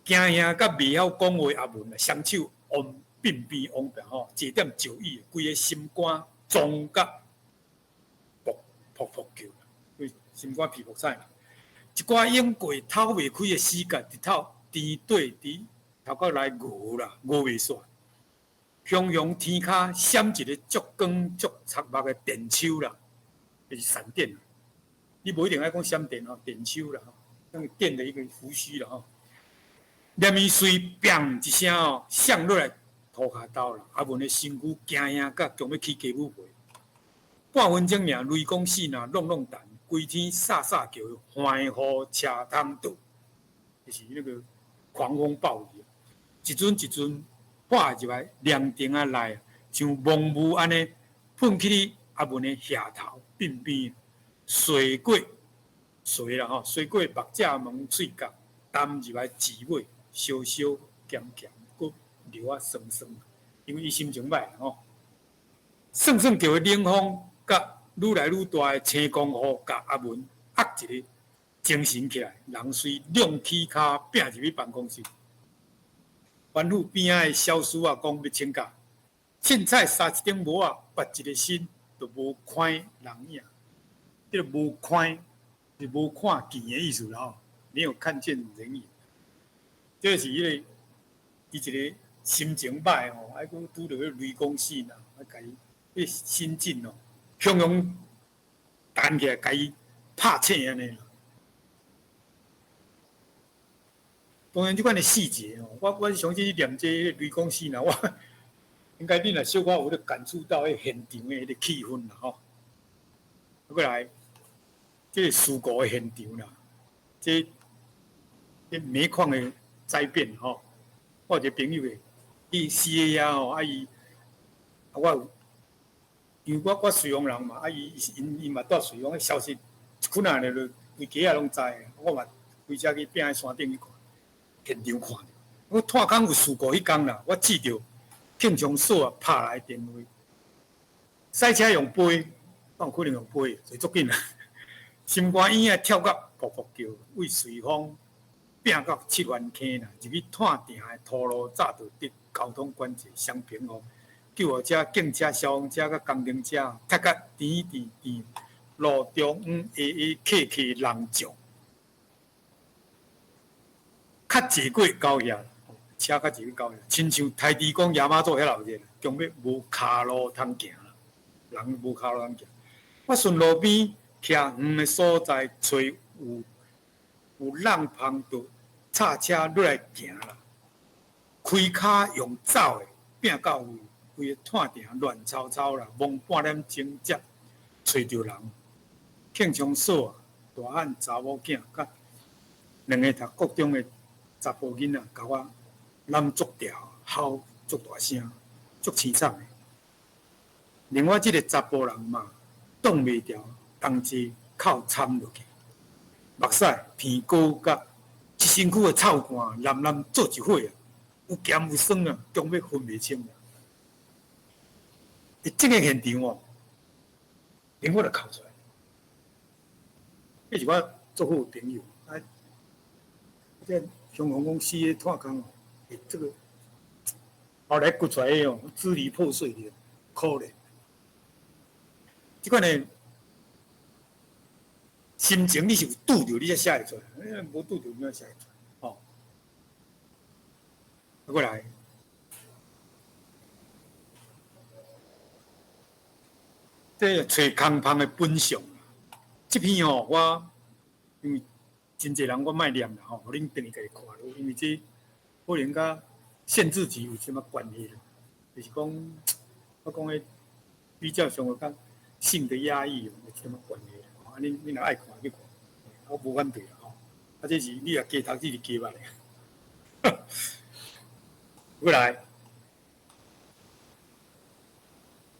驚嚇佮袂曉講話阿文啊，雙手往鬢邊往邊吼，坐踮石椅，規个心肝撞甲噗噗噗叫，規心肝皮噗屎啦。一寡湧過透袂開的死角，日頭甜底佇頭殼內熬啦，熬袂煞。雄雄天跤閃一个足光足刺目的電手啦，就是閃電。你無一定愛講閃電吼，電手啦，那個電的一個胡鬚啦吼。連伊隨砰一聲哦，閃落來塗跤兜啦。阿文的身軀驚嚇甲強欲起雞母皮。半分鐘爾，雷公四若挵挵彈，規天颯颯叫歡呼車通倒，就是那個狂風暴雨。一陣一陣破入來涼亭仔內，像濃霧按呢噴去你阿文的額頭鬢邊，水過水啦吼，水過目脊門喙角，澹入來舌尾，燒燒鹹鹹，閣流啊酸酸，因為伊心情歹吼。算算叫的冷風，佮愈來愈大的青光雨，共阿文壓一个精神起來，人隨兩起跤拚入去辦公室。吩咐邊仔的小叔仔講欲請假，凊彩紗一頂帽仔，縛一个身，就無看人影。這个無看是無看見的意思啦吼，沒有看見人影。這是彼个伊一个心情歹吼，還閣拄著彼雷公死啦，啊，共伊彼心境哦，雄雄彈起來，共伊拍醒按呢啦。當然，這款的細節哦，我我相信你念這个雷公死啦，我應該你若小可有咧感觸到彼現場的彼個氣氛啦吼。過來，這个事故的現場啦，這這煤礦的災變吼，我有一個朋友的，伊死的遐吼，啊伊，啊我有，因為我我瑞豐人嘛，啊伊𪜶𪜶嘛住瑞豐，消息一睏仔咧就規家仔攏知，我嘛開車去拚仔山頂去看，現場看著，我炭礦有事故彼工啦，我接著慶昌所啊拍來電話，賽車用飛，哪有可能用飛？所以足緊啊！心肝嬰仔跳甲噗噗叫，為隨風拚到七環坑啦，入去炭埕的土路，早就得交通管制雙屏風，救護車、警車、消防車佮工程車，塞甲甜甜甜，路中央下下客客人眾，較濟過高額，車較濟過高額，親像台豬公爺媽祖遐鬧熱，強欲無跤路通行啦，人無跤路通行。我順路邊徛遠的所在，揣有有浪芳就插車落來行啦，開跤用走的，拚到位，規个炭埕亂糟糟啦，忙半點鐘才揣著人。慶昌所啊，大漢查某囝佮兩个讀國中的查埔囡仔，共我攬足牢，吼足大聲，足凄惨的。另外，這个查埔人嘛，擋袂牢，同齊哭惨落去，目屎鼻膏佮一身軀的臭汗，湳湳做一伙啊，有鹹有酸啊，強欲分袂清。佇這个現場哦，連我都哭出來。彼是我足好的朋友，啊，這雄雄講死咧炭空哦，欸，這个後來掘出來哦，支離破碎的，可憐。這款的心情你是有拄著，你才寫會出來；無拄著，怎寫會出來？吼，啊，過來，這揣空芳的本相，這篇哦，我因為真濟人我莫念啦吼，予恁轉去家己看囉，因為這可能佮限制級有啥物關係啦？就是講，我講的比較上有較性的壓抑有啥物關係啦？啊，恁恁若愛看去看，我無反對啦吼。啊，這是你若加讀，這是加捌的。過來，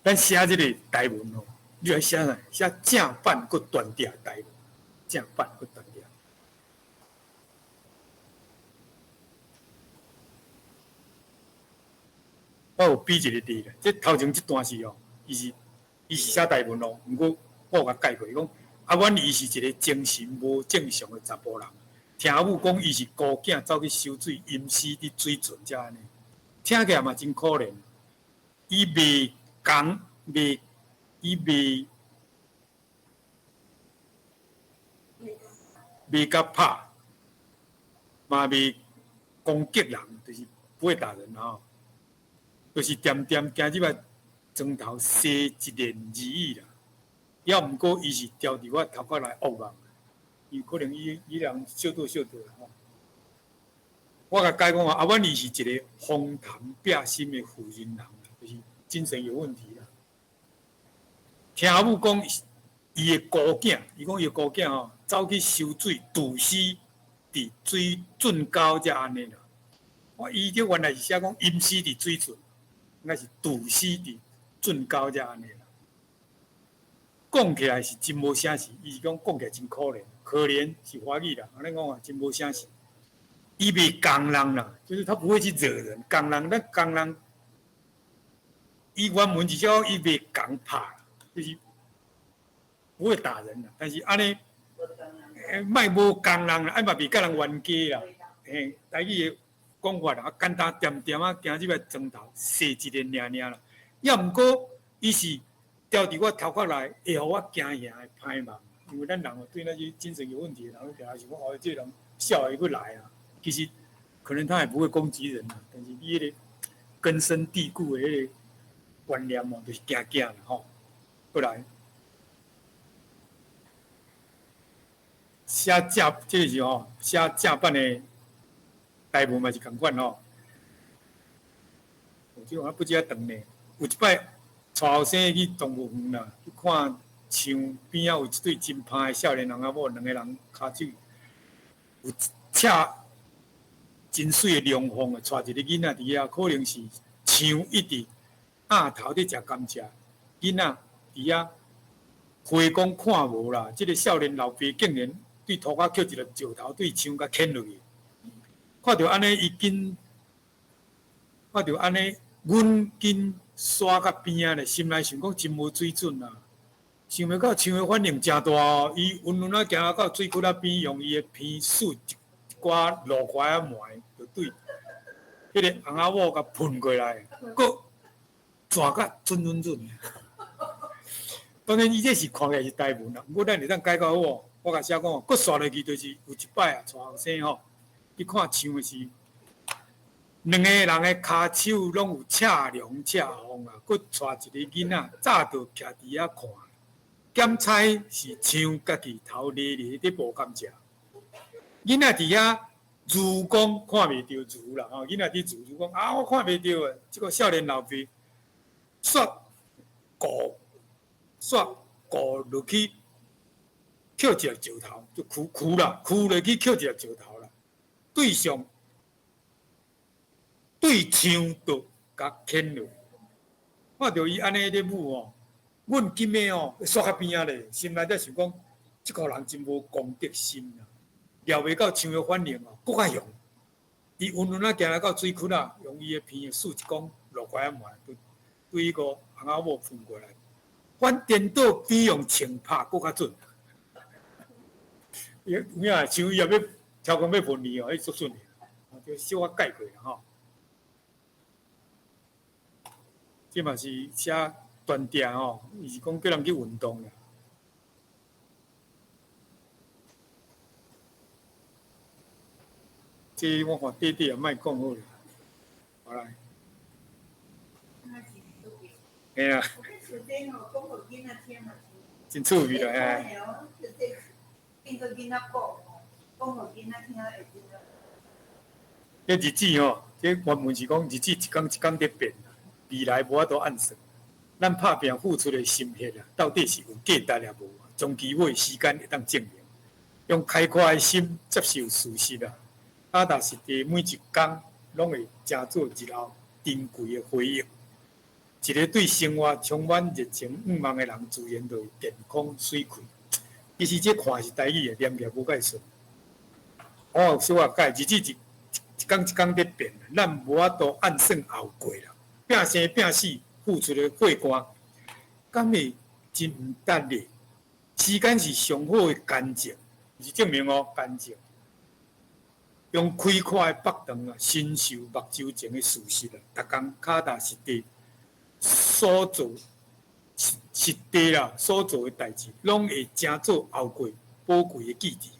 咱寫這个台文哦，你愛寫啥？寫正版閣斷掉台文，正版閣斷掉。我有比一个例啦，這頭前這段是哦，伊是寫台文哦，毋過我有共改過，伊講啊，阮伊是一个精神無正常的查埔人，聽母講伊是孤囝走去收水，淹死佇水圳才按呢，聽起來嘛真可憐。伊袂講，袂，伊袂袂共拍，嘛袂攻擊人，就是不會打人吼。就是恬恬行入來磚頭踅一練而已啦。抑毋過伊是牢佇我頭殼內惡夢，伊可能伊伊人小倒小倒吼。我共解講啊，啊，阮伊是一个風談變心的婦人人，就是精神有問題啦。聽母講，伊的姑囝，伊講伊的姑囝吼，走去收水，毒死佇水圳溝才按呢啦。我伊這原來是寫講淹死佇水圳。應該是毒死佇圳溝才按呢啦。講起來是真無啥事，伊是講講起來真可憐，可憐是華語啦。按呢講啊，真無啥事。伊袂共人啦，就是他不會去惹人，共人咱共人。伊原文是講伊袂共拍，就是不會打人啦。但是按呢，莫無共人啦，啊嘛袂佮人冤家啦。嘿，台語的講法啦，簡單恬恬啊，行入來磚頭，踅一个爾爾啦。抑毋過，伊是牢佇我頭殼內，會予我驚嚇的歹夢。因為咱人哦，對那些精神有問題的人，定定想講哦，這個人痟的閣來啊。其實可能他也不會攻擊人啊，但是你彼個根深蒂固的彼个觀念哦，就是驚驚啦吼。過來，寫正，這個是吼，寫正版的台文嘛是仝款吼。有這我不知影長呢。有一擺，帶後生去動物園啦，去看象邊仔有一對真歹的少年人仔某，兩个人跤手有赤真媠的龍鳳，帶一个囡仔佇遐，可能是象一直鴨頭佇食甘蔗，囡仔佇遐回講看無啦，這个少年老爸竟然對塗跤抾一个石頭對象共牽落去，看著按呢，伊緊看著按呢，阮緊煞到邊仔咧，心內想講真無水準啊！想袂到象的反應誠大哦，伊穩穩仔行到水窟仔邊，用伊的鼻欶一寡落塊仔糜，就對彼个翁仔某共噴過來，閣轉甲準準準。當然，伊這是看起來是台文啦，毋過咱會當解較好哦。我共寫講，閣煞落去就是有一擺啊，帶後生吼去看象的是兩个人的跤手攏有赤龍赤鳳啊，閣帶一个囡仔，早就徛佇遐看，檢猜是象家己頭咧咧佇剥甘蔗。囡仔佇遐如講看袂著如啦吼，囡仔佇如如講啊，我看袂著啊。這個少年老爸煞顧煞顧落去，抾一个石頭就跍跍啦，跍落去抾一个石頭啦，對上對象就共牽落，看著伊按呢咧舞吼，阮金的吼煞較邊仔咧，心內底想講，這個人真無公德心啊！料袂到象的反應哦，閣較雄。伊穩穩仔行來到水窟仔，用伊的鼻豎一管落拐仔糜，對對彼個翁仔某噴過來。反顛倒比用銃拍閣較準。有影像伊也欲超講欲噴你哦，彼足準的，就小可改過啦吼。這嘛是寫斷定吼，伊是講叫人去運動啦。這我看短短也莫講好啦，好來。嘿啊。真趣味啦，嘿。這日子吼，這原文是講日子一工一工佇變，未來無法度按算。咱拍拚付出的心血啊，到底是有價值抑無？終其尾時間會當證明。用開闊的心接受事實啊，踏踏實實每一工攏會成做日後珍貴的回憶。一個對生活充滿熱情願望的人，自然就會健康媠氣。其實這看是台語的，念起來無介順。我有小可改，日子一一工一工佇變，咱無法度按算後過啦。拼生拼死付出的血汗，敢會真毋值咧？時間是上好的乾淨，是證明哦，乾淨。用開闊的腹腸啊，承受目睭前的事實啊，逐工跤踏實地所做實實地啦，所做的代誌，攏會成做後過寶貴的記憶。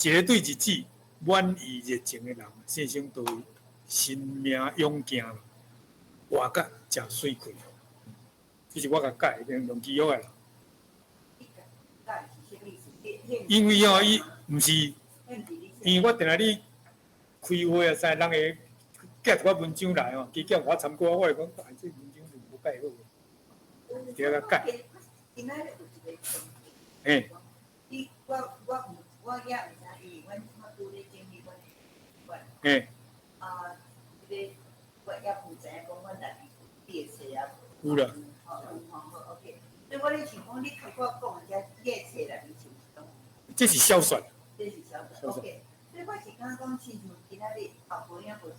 一個對日子滿意熱情的人，生生都會生命勇健，活甲誠媠氣。這是我共改的，用記憶的啦。因為哦，伊毋是，因為我定定咧開會啊，啥人會寄一寡文章來吼，加減我參考，我會講，哎，這文章是無改好，就共改。嘿。嘿。有啦。這是小說。這是小說。OK，所以我是感覺講，親像今仔日後無影無誠，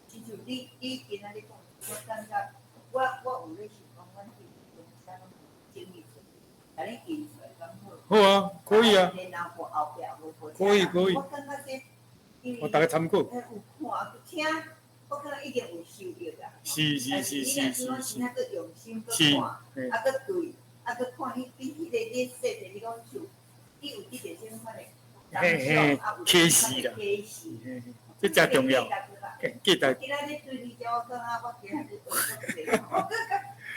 親像你你今仔日講，我感覺我我有咧想講，阮去中山整理出，共你印出來敢好？好啊，可以啊。然後後壁無可以可以。我感覺這，因為我逐家參考。有看有聽，我感覺一定有收益啦。是是是是是。但是你若閣用心閣看，啊閣對，啊閣看彼比彼個你說的，你講像。你有得著啥物款的嘿嘿，啟示啦，這誠重要，記得。今仔日對你這，我感覺我今仔日學足濟。我感覺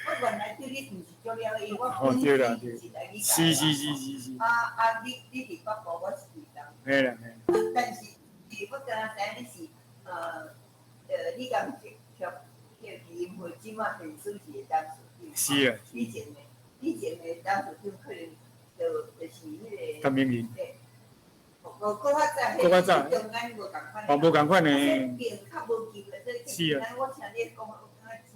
我原來對你毋是足了解，我本身是來去是是是是是。啊啊！你你佇北部，我是佇東。嘿啦嘿。但是，是我敢若知影你是你共協協林慧這馬電視是的董事長。是啊。以前的以前的董事長可能。就是彼個。陳明仁。對。無閣較早，閣較早，中間無仝款。哦，無仝款呢。變較無機會，是啊。我聽你講，我感覺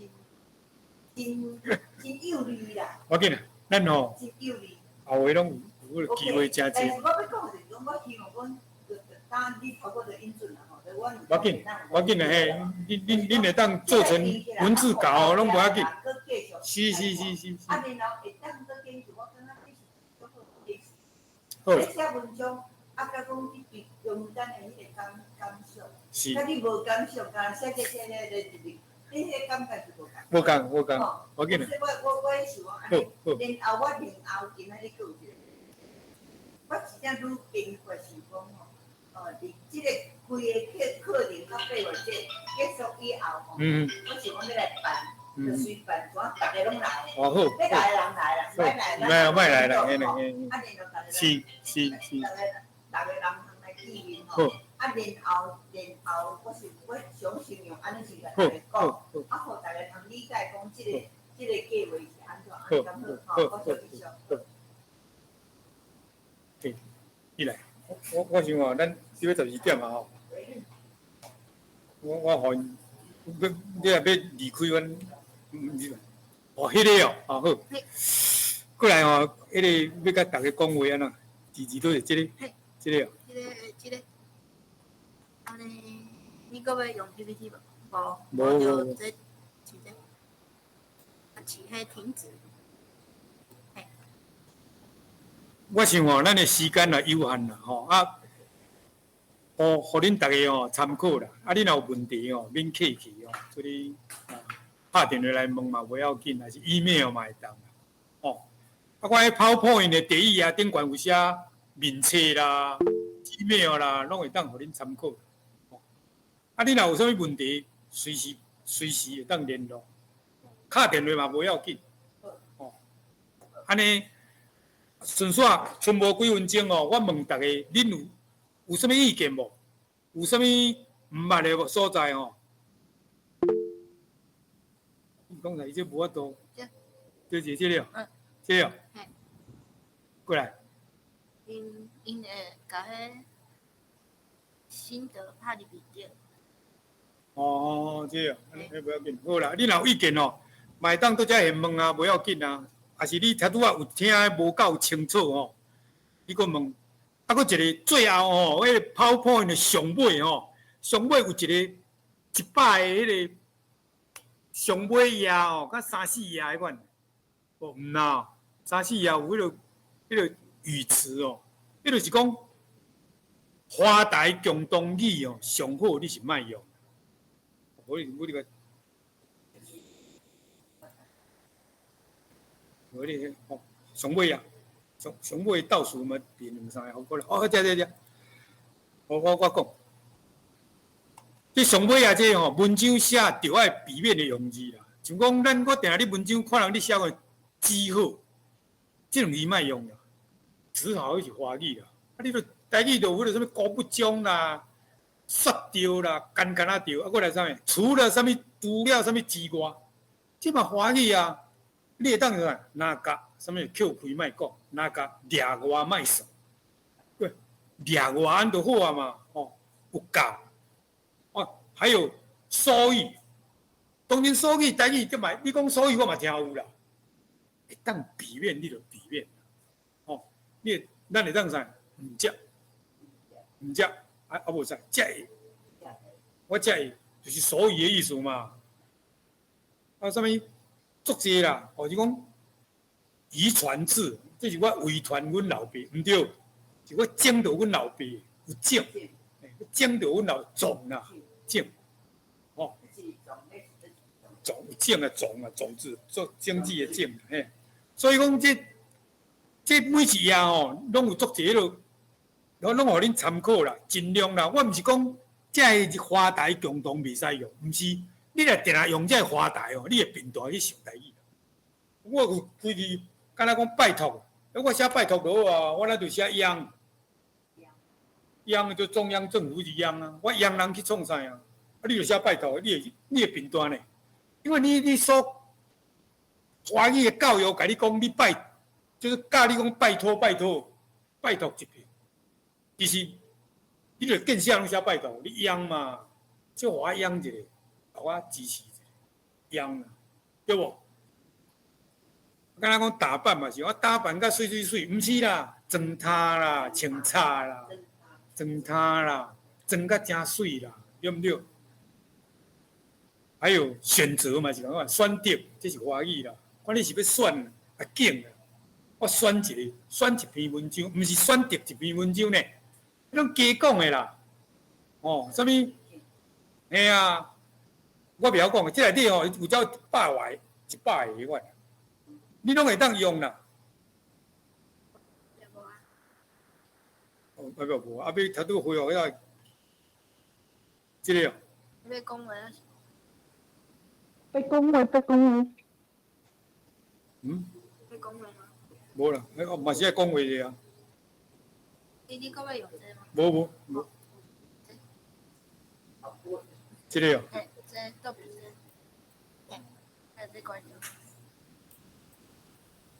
真真真有利啦。無要緊啦，咱吼。真有利。後下攏有有機會誠濟。但是我欲講就是講，我希望講，就當你透過就引進啦吼，就我。無要緊，無要緊啦嘿，恁恁恁會當做成文字稿攏無要緊。是是是是。啊，然後會當閣繼續，我感覺這是足好的好。你寫文章，啊，佮講你對中間的彼個感感想，是。啊，你無感想，敢寫這寫那個，就是你彼個感覺是無仝。無仝，無仝，無要緊。所以我我我想講按呢，然後我然後今仔日閣有一個，我真正愈經過想講吼，哦，佇這個規個課課程到8月這結束以後吼，我想講欲來辦，就隨辦，怎逐个攏來。哦好。欲來的人來啦，欲來來啊，欲來啦，嘿啦嘿。啊，然後逐个是是是。逐个逐个人通來見面吼。啊，然後然後，我是我想形容按呢是共逐家講，啊，予逐家通理解講這個這個計劃是按怎按怎好，吼，我就繼續。對，你來，我我想吼，咱這欲12點啊吼。我我予伊，欲你若欲離開，阮，毋是，哦，彼个哦，哦好。过来哦，彼个欲共逐家讲话按怎？字字都是这个，这个哦。这个这个，按呢，你阁欲用 PPT 无？无，无就这是这，啊，是彼停止。我想吼，咱的时间也有限啦，吼啊，予予恁逐家吼参考啦。啊，你若有问题吼，免客气哦，所以啊，拍电话来问嘛无要紧，还是 email 嘛会当啦。哦，啊，我彼 PowerPoint 的第一页顶悬有写面册啦、email 啦，攏會當予恁參考。哦，啊，你若有啥物問題，隨時隨時會當聯絡，敲電話嘛無要緊。哦，按呢。順紲賰無幾分鐘哦，我問逐家，恁有啥物意見無？有啥物毋捌的所在吼？你講來，伊這無法度，就是這個，這個，過來。𪜶𪜶會共彼心得拍入去對。哦，這個，按呢無要緊，好啦，你若有意見哦，嘛會當佇遮現問啊，無要緊啊。抑是你頭拄仔有聽的無夠清楚吼，你閣問。啊，閣一個最後吼，彼個 PowerPoint 的上尾吼，上尾有一個100个彼個上尾頁吼，佮三四頁彼款。哦，毋啦，三四頁有彼個語詞哦，彼就是講華台共同語哦，上好你是莫用。我我這個。無你吼，上尾啊，上上尾倒數嘛變兩三個，好過來。哦，這這這，我講，這上尾啊，這吼文章寫著愛避免的用字啦。像講咱我定定咧文章看人咧寫個只好，這兩字莫用啦，只好彼是華語啦。啊，你著台語就有彼個啥物高不中啦、煞著啦、干干仔著，啊，閣來啥物？除了啥物除了啥物之外，這嘛華語啊。你會當啥？若共啥物扣開莫講，若共掠外莫算，對，掠外按就好啊嘛，吼，有夠。哦，還有所以，當然所以台語這嘛，你講所以我嘛聽有啦。會當避免你就避免，吼，你咱會當啥？毋食，毋食，啊啊無啥，食會，我食會就是所以的意思嘛。啊，啥物？足濟啦，哦，就講遺傳智，這是我遺傳阮老爸，毋對，是我種著阮老爸有種，種著阮老種啦，種，哦，種有種啊，種啊，種子做種子的種，嘿，所以講這這每一頁吼，攏有足濟彼落，攏攏予恁參考啦，盡量啦，我毋是講這个華台共同袂使用，毋是。你若定定用這个華台哦，你會貧惰去想台語。我有規句，敢若講拜託，我寫拜託就好啊，我若就寫央，央就中央政府是央啊，我央人去創啥啊？啊，你就寫拜託，你會貧惰呢？因為你所華語的教育共你講，你拜就是教你講拜託拜託拜託一遍，其實你就見啥攏寫拜託，你央嘛，就予我央一下。我支持一下，央啦，對無？敢若講打扮嘛是，我打扮甲媠媠媠，毋是啦，妝塌啦，穿插啦，妝塌啦，妝甲誠媠啦，對毋對？還有選擇嘛是仝款，選擇這是華語啦。看你是欲選啊揀啊，我選一个，選一篇文章，毋是選擇一篇文章呢，攏加講的啦。哦，啥物？嘿啊。我袂曉講，這內底吼有超100外100個彼款，你攏會當用啦。哦，啊無啊，欲頭拄恢復遐，這个哦。欲講話啊？欲講話，欲講話。嗯？欲講話嗎？無啦，哦嘛是愛講話的啊。你閣欲用這個嗎？無無無。這个哦。這倒邊這，嘿，這關掉。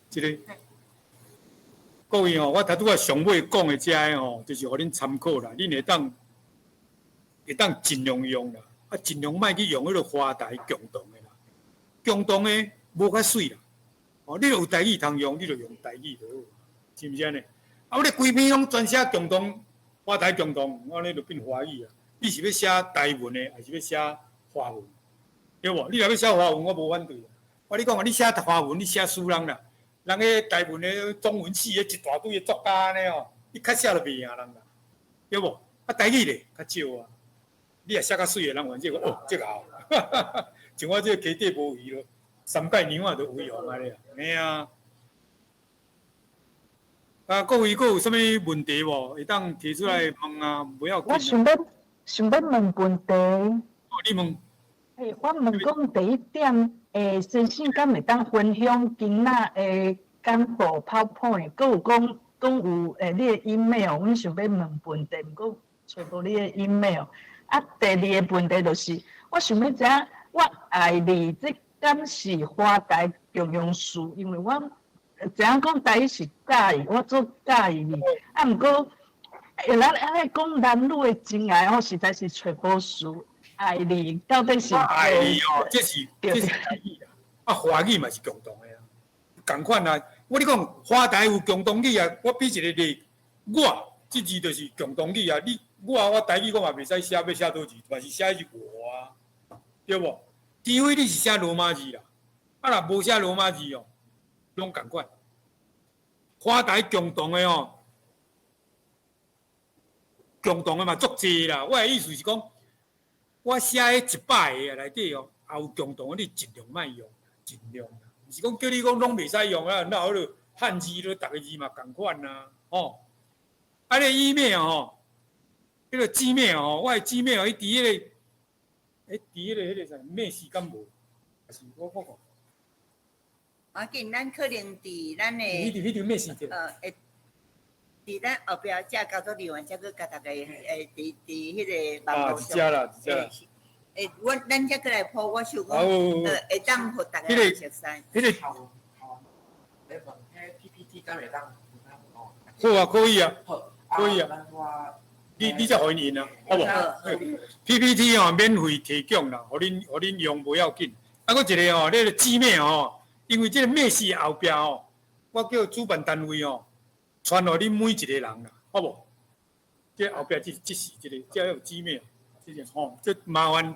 這个，各位吼，我頭拄仔上尾講的這个吼，就是予恁參考啦。恁會當盡量用啦，啊，盡量莫去用彼个華台共同的啦。共同的，無較媠啦。哦，你若有台語通用，你就用台語就好，是毋是按呢？啊，你規篇攏全寫共同，華台共同，按呢就變華語啊。你是欲寫台文的，抑是欲寫華文？對無？你若欲寫華文，我無反對。我你講啊，你寫華文，你寫死人啦。人彼台文的中文系的一大堆的作家按呢吼，你較寫就袂贏人啦，對無？啊，台語咧較少啊。你若寫較媠的人，反正哦，這個好。像我這個溪底無魚咯，三界娘仔都為王按呢啊，嘿啊。啊，各位閣有啥物問題無？會當提出來問啊，不要緊。我想欲問問題。哦，你問。嘿，我問講第一點，先生敢會當分享今仔的簡報 PowerPoint，閣有講講有你的 email，阮想欲問問題，毋過揣無你的 email。啊，第二个問題就是，我想欲知影，我愛你這敢是華台共用詞？因為我知影講台語是佮意，我做佮意你。啊，毋過，咱按呢講男女的情愛吼，實在是揣無詞。愛你到底是？愛你哦，這是台語啊，啊，華語嘛是共同的啊，仝款啊。我你講華台有共同語啊，我比一個例，我這字就是共同語啊。你我台語我嘛袂使寫，欲寫佗字，嘛是寫是我啊，對無？除非你是寫羅馬字啦，啊若無寫羅馬字哦，攏仝款。華台共同的哦，共同的嘛足濟啦。我的意思是講，我寫彼100個啊內底哦，也有共同的，你盡量莫用，盡量。毋是講叫你講攏袂使用啊，那好咯，漢字咯，逐个字嘛仝款啊，吼。啊，你 email 吼，彼個 Gmail 吼，我的 Gmail 伊佇彼个，佇彼个啥，咩時間無？還是我看看。啊，緊咱可能佇咱的，彼條咩時間？會佇咱後壁遮工作人員才閣共逐家佇彼個網路上。啊，佇遮啦，佇遮啦。阮咱才閣來鋪，我想講，會當予逐家人熟悉。彼個好，好，你問彼 PPT 敢會當？好啊，可以啊，好，可以啊。你才予𪜶印啊，好無？PPT 吼免費提供啦，予恁用無要緊。啊，閣一個吼，你個 Gmail 吼，因為這個面試後壁吼，我叫主辦單位吼，傳予恁每一個人啦，好無？這後壁這是這個，這有 Gmail，這個吼，這麻煩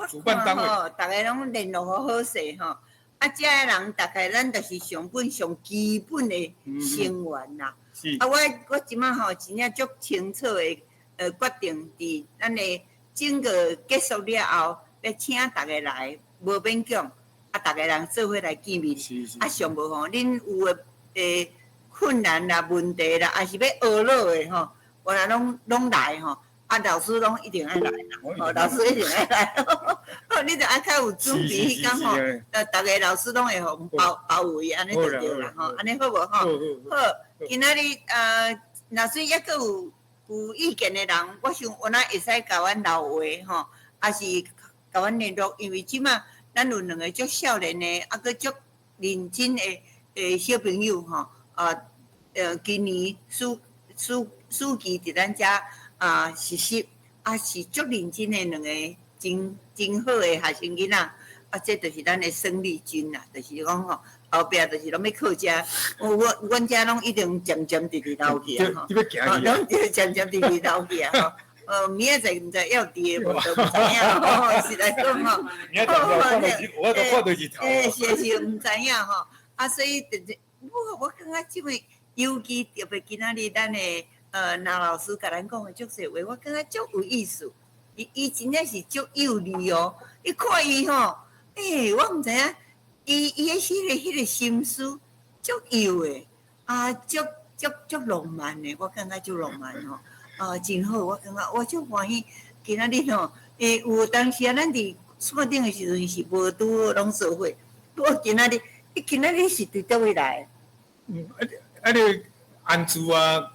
主辦單位。吼，逐个攏聯絡好好勢吼。啊，遮的人大概咱就是上本上基本的成員啦。啊，我這擺吼真正足清楚的，決定佇咱的整個結束了後，欲請逐家來，無勉強，啊，逐家人做伙來見面。啊，上無吼，恁有的困難啦、問題啦，抑是欲學落的吼，原來攏來吼。啊，老師攏一定愛來啦，吼，老師一定愛來，你著愛較有準備彼工吼，逐个老師攏會予包包圍，按呢就對啦吼，按呢好無吼？好，今仔日若說猶閣有意見的人，我想有哪會使共阮留話吼，抑是共阮聯絡，因為這馬咱有兩个足少年的，啊，閣足認真的小朋友吼，啊，今年暑期佇咱遮啊實習，啊是足認真的兩個真真好的學生囡仔，啊，這就是咱的生力軍啦，就是講吼，後壁就是攏欲靠遮，阮遮攏一定漸漸直直老去啊，吼，攏漸漸直直老去啊，吼，明仔載毋知猶佇个無都毋知影，吼，實在講吼，我都看著日頭。是毋知影吼，啊，所以就是我感覺這位尤其特別今仔日咱的林老師共咱講的足濟話，我感覺足有意思。伊真正是足幼稚哦，你看伊吼，我毋知影，伊彼个心思足幼的，啊，足足足浪漫的，我感覺足浪漫吼，啊，真好，我感覺我足歡喜。今仔日吼，有當時啊，咱佇山頂的時陣是無拄好攏做伙，我今仔日，你今仔日是佇佗位來？啊你安住啊？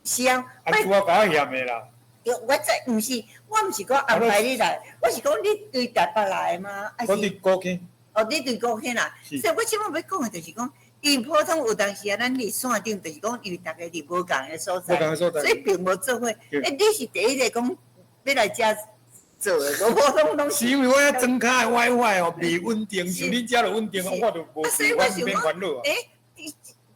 是啊，安住啊，較嫌的啦。對，我這毋是，我毋是講安排你來，我是講你對台北來的嗎？我佇高坑。哦，你對高坑啦。所以我這擺欲講的就是講，因為普通有當時啊，咱佇山頂就是講，因為逐家佇無仝的所在，所以並無做伙。你是第一個講欲來遮做的，无无拢拢是因为我遐装跤歪歪哦，袂稳定，像恁遮就稳定，我就无，所以我想免烦恼啊。欸，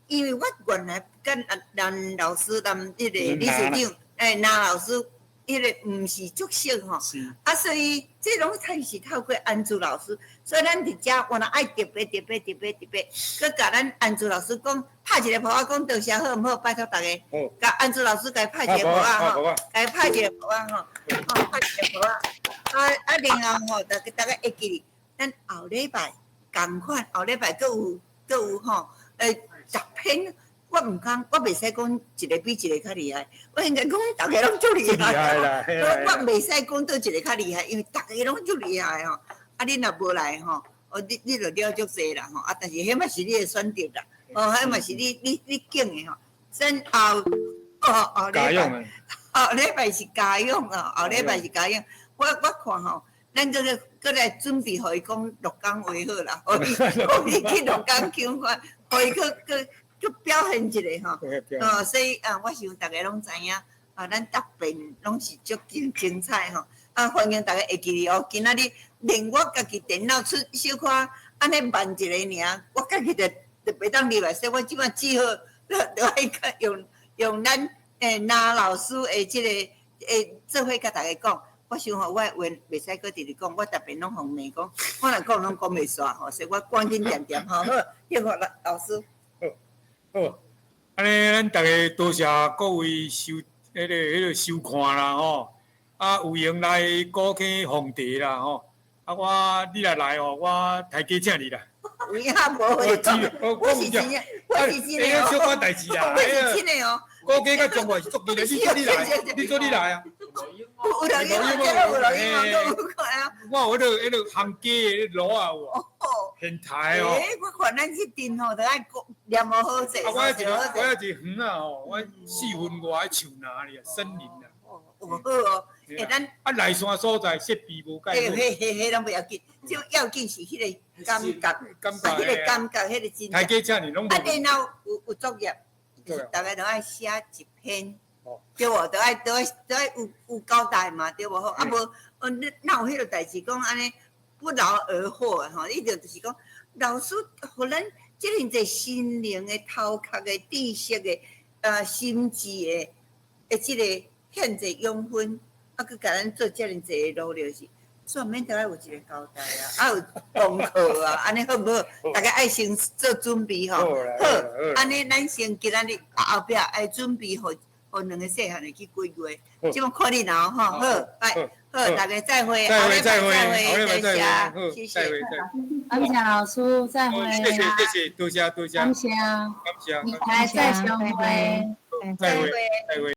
因为我原来佮咱老师、咱彼个理事长，欸，林老师，彼个毋是足熟吼，啊，所以这拢才是透过安珠老师，所以咱伫遮原来爱特别特别特别特别，阁共咱安珠老师讲，拍一个噗仔讲多谢好毋好？拜托逐家，共安珠老师共拍一个噗仔吼，共拍一个噗仔吼，吼拍一个噗仔，啊啊，然后吼，逐家逐家会记得，咱后礼拜仝款，后礼拜阁有阁有吼，欸，10篇。我毋敢，我袂使讲一个比一个较厉害，我应该讲逐家拢足厉害。我袂使讲佗一个较厉害，因为逐家拢足厉害吼。啊，你若无来吼，哦，你就了足济啦吼。啊，但是彼嘛是你的选择啦，哦，彼嘛是你拣的吼。先后哦后礼拜，后礼拜是家用啊，后礼拜是家用。我看吼，咱阁阁阁来准备予伊讲鹿港话好啦，予伊去鹿港腔看，予伊阁阁。去表现一下吼，哦，所以啊，我想逐家拢知影，啊，咱答辩拢是足精精彩吼，啊，欢迎逐家会记得哦。今仔日连我家己电脑出小可按呢慢一下尔，我家己就就袂当入来，所以我这摆只好就爱用用咱林老师的这个会做伙共逐家讲。我想吼，我的话袂使阁直直讲，我逐遍拢予人骂讲，我若讲拢讲袂煞吼，所以我赶紧恬恬吼，好，谢谢老师。好，按呢，咱逐家多谢各位收彼个彼个收看啦吼，啊，有闲来古坑奉茶啦吼，啊，我你若来吼，我刣鸡请你啦。有影无会讲，我是真的，我是真的哦。小可代志啦，我是真的哦。古坑佮彰化是足近的，你做你来，你做你来啊。有录音吗？有录音吗？有看啊。我有彼个彼个烘鸡的炉仔有无？现刣哦。欸，我看咱这阵吼，都爱讲念无好势。啊，我一我遐一园仔吼，我4分外的树林哩，森林啊。哦，好哦。欸，咱啊，内山所在设备无盖好。嘿嘿嘿，拢袂要紧，就要紧是彼个感觉，感觉，彼个感觉，彼个真。刣鸡请你拢无。啊，然后有有作业，就是逐家都爱写一篇，对无？都爱都爱都爱有有交代嘛，对无？好，啊无，哦，你哪有彼个代志讲按呢不劳而获吼？一定就是讲老师予咱遮尔济心灵的头壳的知识的心智的的这个献济养分。啊，阁共咱做遮尔济的努力是，煞免都爱有一个交代啊，啊有功课啊，按呢好毋好？逐家爱先做准备吼。好，按呢咱先今仔日后壁爱准备，予予两个细汉的去几月。这摆看恁啦吼，好，拜，好，逐家再会，再会，再会，再会，谢谢，感谢老师，再会。谢谢，谢谢，多谢，多谢。感谢，感谢。来再相会，再会，再会。